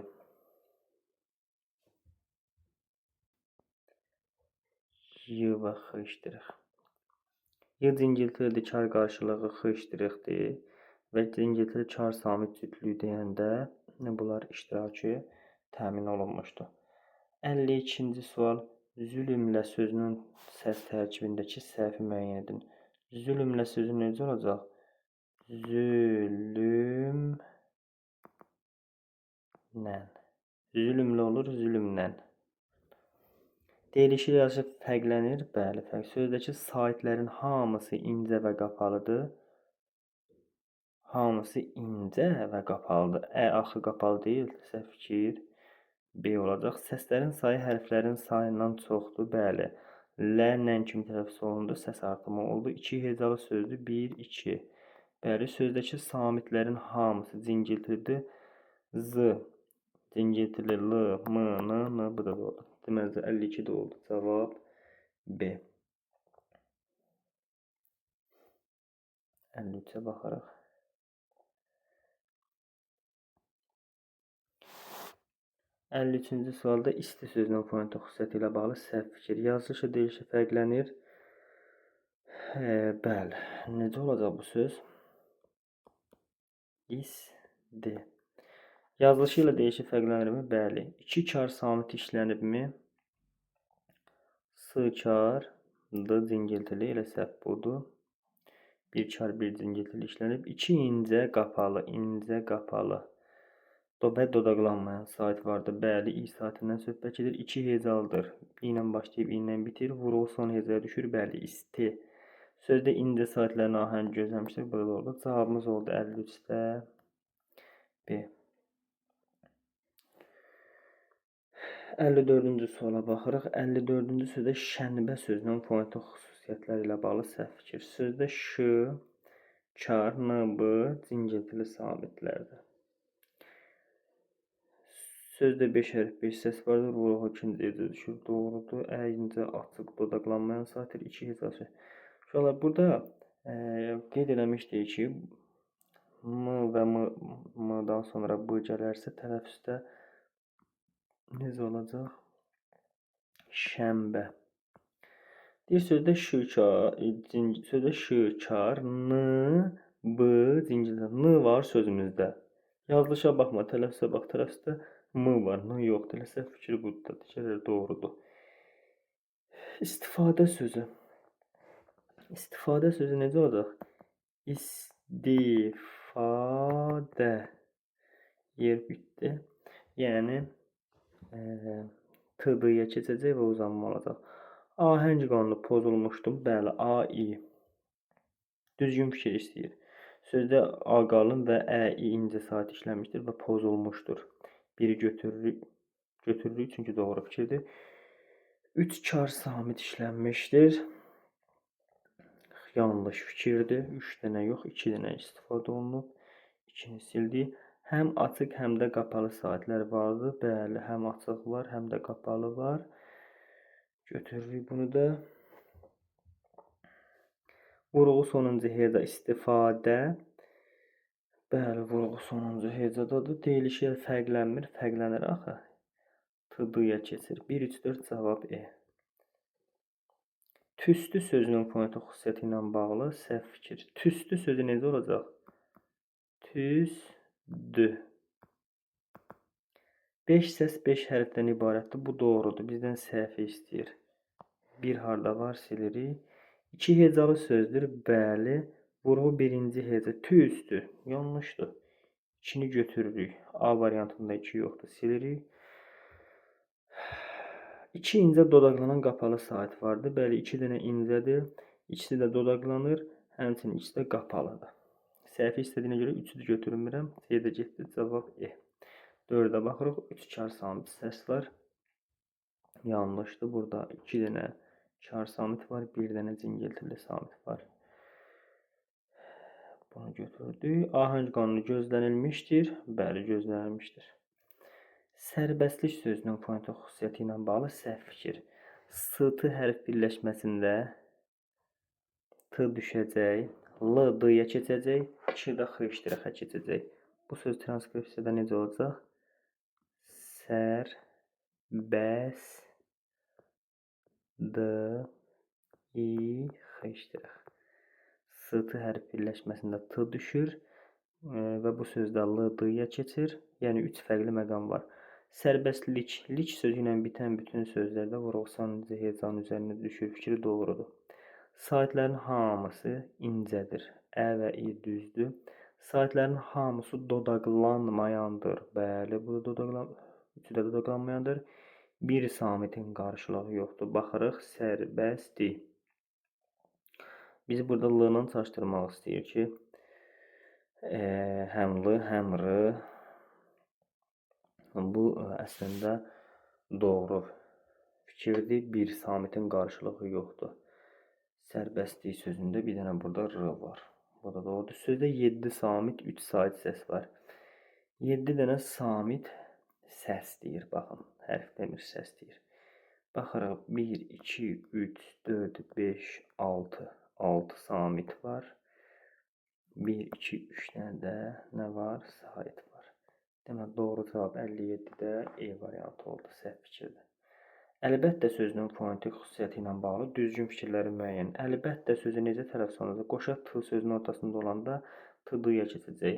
Y və X işləyirik. Y cingiltilidir, kar qarşılığı X işləyirikdir və cingiltili kar samit cütlüyü deyəndə bunlar iştirakı təmin olunmuşdur. 52-ci sual. Zülmlə sözünün səs tərkibindəki səhvi müəyyən edin. Zülmlə sözü necə olacaq? Zülmlə. Zülmlə olur, zülmlə. Deyilişi ilə yazışı fərqlənir. Bəli, fərq. Sözdəki saitlərin hamısı incə və qapalıdır. Hamısı incə və qapalıdır. Ə axı qapalı deyil, səhv fikir. B olacaq. Səslərin sayı hərflərin sayından çoxdur. Bəli. L, nən kimi tələffüz olundu. Səs artımı oldu. 2 hecalı sözdür. 1, 2. Bəli, sözdəki samitlərin hamısı cingiltilidir. Z, cingiltili, L, M, N, N. Bu da doğrudur. Deməli, 52 də oldu. Cavab B. 53-ə baxarıq. 53-cü sualda isti sözünün fonetik xüsusiyyəti ilə bağlı səhv fikir. Yazılışı, deyilişi fərqlənir. Bəli. Necə olacaq bu söz? İsti. Yazılışı ilə deyilişi fərqlənirmi? Bəli. 2 kar samit işlənibmi? S kar, D cingiltili, elə səhv budur. 1 kar, 1 cingiltili işlənib. 2 incə qapalı, incə qapalı. Və dodaqlanmayan sait vardır. Bəli, İ saatindən söhbət gedir. 2 hecalıdır. İ ilə başlayıb, İ ilə bitir. Vurğu son hecaya düşür. Bəli, isti. Sözdə incə saitlərin ahəngi gözləmişdir. Bu da doğrudur. Cavabımız oldu 53-də B. 54-cü suala baxırıq. 54-cü sözdə şənbə sözünün fonetik xüsusiyyətləri ilə bağlı səhv fikir. Sözdə ş, Kar, N, B cingiltili samitlərdir. Sözdə 5 hərf, 5 səs vardır. Vurğu ikinci heca düşür. Doğrudur. Ə incə, açıq, dodaqlanmayan saitdir. 2 hecası. Uşaqlar, burada qeyd eləmişdik ki, M və M-dan sonra B gələrsə tələffüzdə necə olacaq? Şənbə. Deyir, sözdə ş, sözdə ş, kar, N, B, cingiltili. N var sözümüzdə. Yazılışa baxma, tələffüzə bax. Tələffüzdə M var, N yoxdur. Elə səhv fikri budur. Digərləri doğrudur. İstifadə sözü. İstifadə sözü necə olacaq? İstifadə. Yer bitdi. Yəni, T-D-yə keçəcək və uzanma olacaq. Ahəng qanunu pozulmuşdur. Bəli, A, I. Düzgün fikir istəyir. Sözdə A qalın və Ə, I incə sait işləmişdir və pozulmuşdur. Biri götürürük, çünki doğru fikirdir. 3 kar samit işlənmişdir. Yanlış fikirdir. 3 dənə yox, 2 dənə istifadə olunub. 2-ni sildik. Həm açıq, həm də qapalı saitlər vardır. Bəli, həm açıq var, həm də qapalı var. Götürürük bunu da. Vurğu sonuncu heca istifadə. Bəli, vurğu sonuncu hecadadır. Deyilişi fərqlənmir, fərqlənir axı. T, D-ya keçir. 1, 3, 4 cavab E. Tüstü sözünün fonetik xüsusiyyəti ilə bağlı səhv fikir. Tüstü sözü necə olacaq? Tüstü. 5 səs 5 hərfdən ibarətdir. Bu doğrudur. Bizdən səhvi istəyir. 1 harda var, silirik. 2 hecalı sözdür. Bəli. Vurğu birinci heca. Tüstü. Yanlışdır. 2-ni götürürük. A variantında 2 yoxdur. Silirik. 2 incə dodaqlanan qapalı sait vardır. Bəli, 2 dənə incədir. İkisi də dodaqlanır. Həmçinin ikisi də qapalıdır. Səhvi istədiyinə görə 3-ü də götürmürəm. C də getdi. Cavab E. 4-ə baxırıq. 3 kar samit səs var. Yanlışdır. Burada 2 dənə kar samit var. 1 dənə cingiltili samit var. Bunu götürdük. Ahəng qanunu gözlənilmişdir. Bəli, gözlənilmişdir. Sərbəstlik sözünün fonetik xüsusiyyəti ilə bağlı səhv fikir. S-T hərf birləşməsində T düşəcək, L D-yə keçəcək, Ç də X iştirəxə keçəcək. Bu söz transkripsiyada necə olacaq? Sər, bəs, D, I, X iştirəx. S-T hərf birləşməsində T düşür və bu sözdə L D-yə keçir. Yəni 3 fərqli məqam var. Sərbəstlik, lik sözü ilə bitən bütün sözlərdə vurğu sonuncu hecanın üzərinə düşür. Fikri doğrudur. Saitlərin hamısı incədir. Ə və İ düzdür. Saitlərin hamısı dodaqlanmayandır. Bəli, bu da üçü də dodaqlanmayandır. Bir samitin qarşılığı yoxdur. Baxırıq, sərbəstlik. Bizi burada L-la çaşdırmaq istəyir ki, həm L, həm R. Bu əslində doğru fikirdir. Bir samitin qarşılığı yoxdur. Sərbəstlik sözündə bir dənə burada R var. Bu da doğrudur. Sözdə 7 samit, 3 sait səs var. 7 dənə samit səs deyir. Baxın, hərf demir, səs deyir. Baxırıq, 1, 2, 3, 4, 5, 6. 6 samit var. 1, 2, 3 dənə də nə var? Sait var. Demək, doğru cavab 57-də E variantı oldu. Səhv fikirdir. Əlbəttə sözünün fonetik xüsusiyyəti ilə bağlı düzgün fikirləri müəyyən. Əlbəttə sözü necə tələffüz olunacaq? Qoşa T sözünün ortasında olanda T D-ya keçəcək.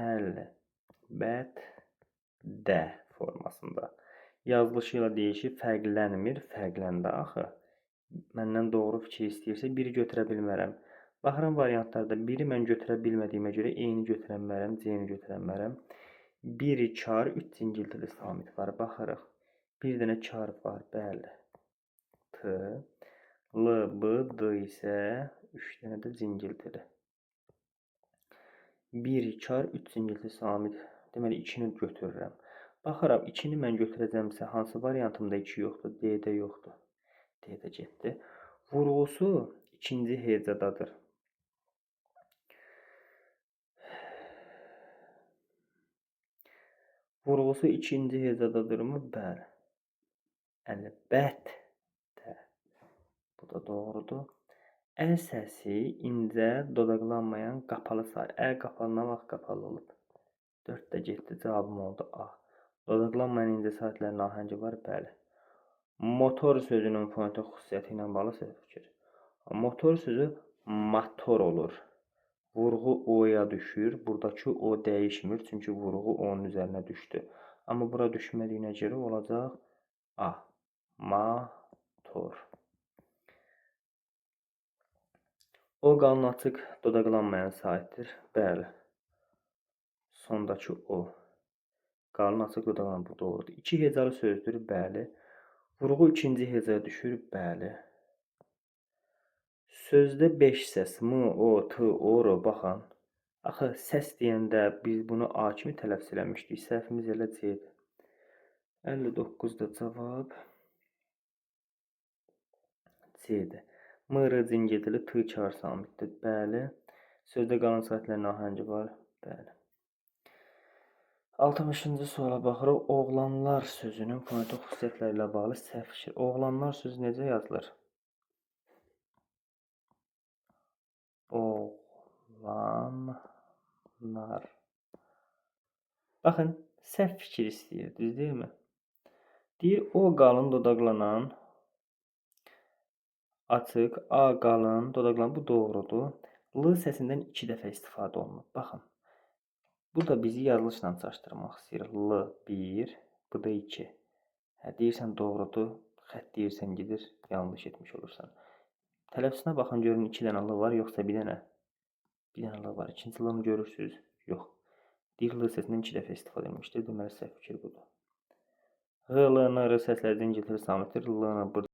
Əlbəttə formasında. Yazılışı ilə deyişi fərqlənmir. Fərqləndi axı. Məndən doğru fikir istəyirsə, biri götürə bilmərəm. Baxıram variantlarda biri mən götürə bilmədiyimə görə E-ni götürə bilmərəm, C-ni götürə bilmərəm. 1, kar, 3 cingiltili samit var. Baxırıq. Bir dənə kar var, bəli. T, L, B, D isə 3 dənə də cingiltili. 1, kar, 3 cingiltili samit. Deməli, 2-ni götürürəm. Baxıram, 2-ni mən götürəcəmsə, hansı variantımda 2 yoxdur? D-də yoxdur. D-də getdi. Vurğusu ikinci hecadadır. Vurğusu ikinci hecadadırmı? Bəli. Əlbəttə. Bu da doğrudur. Ə səsi incə, dodaqlanmayan qapalı say. Ə qapalı nə vaxt qapalı olub? 4 də getdi. Cavabım oldu A. Dodaqlanmayan incə saitlərin ahəngi var? Bəli. Motor sözünün fonetik xüsusiyyəti ilə bağlı səhv fikir. Motor sözü motor olur. Vurğu O-ya düşür. Buradakı O dəyişmir, çünki vurğu O-nun üzərinə düşdü. Amma bura düşmədiyinə görə olacaq A. Motor. O qalın açıq dodaqlanmayan saitdir. Bəli. Sondakı O. Qalın açıq dodaqlanan, bu doğrudur. İki hecalı sözdür. Bəli. Vurğu ikinci hecaya düşür. Bəli. Sözdə 5 səs M, O, T, O, R baxın. Axı səs deyəndə biz bunu A kimi tələffüz eləmişdik. Səhvimiz elə C-dir. 59-da cavab C-dir. M, R cingiltili, T kar samitdir. Bəli. Sözdə qalın saitlərin ahəngi var. Bəli. 60-cı suala baxırıq. Oğlanlar sözünün fonetik xüsusiyyətləri ilə bağlı səhv fikir. Oğlanlar sözü necə yazılır? Oğlanlar. Baxın, səhv fikir istəyir, düz deyilmi? Deyir, O qalın dodaqlanan, açıq, A qalın dodaqlanan, bu doğrudur. L səsindən 2 dəfə istifadə olunub. Baxın, bu da bizi yazılışla çaşdırmaq istəyir. L 1, bu da 2. Hə, deyirsən doğrudur, xətt deyirsən gedir, yanlış etmiş olursan. Tələffüzünə baxın, görün 2 dənə L var, yoxsa bir dənə? Bir dənə L var. İkinci L-ni görürsünüz? Yox. Deyir, L səsindən 2 dəfə istifadə edilmişdir. Deməli, səhv fikir budur. Ğ, L, N, R səsləri cingiltili samitdir. L-nı burada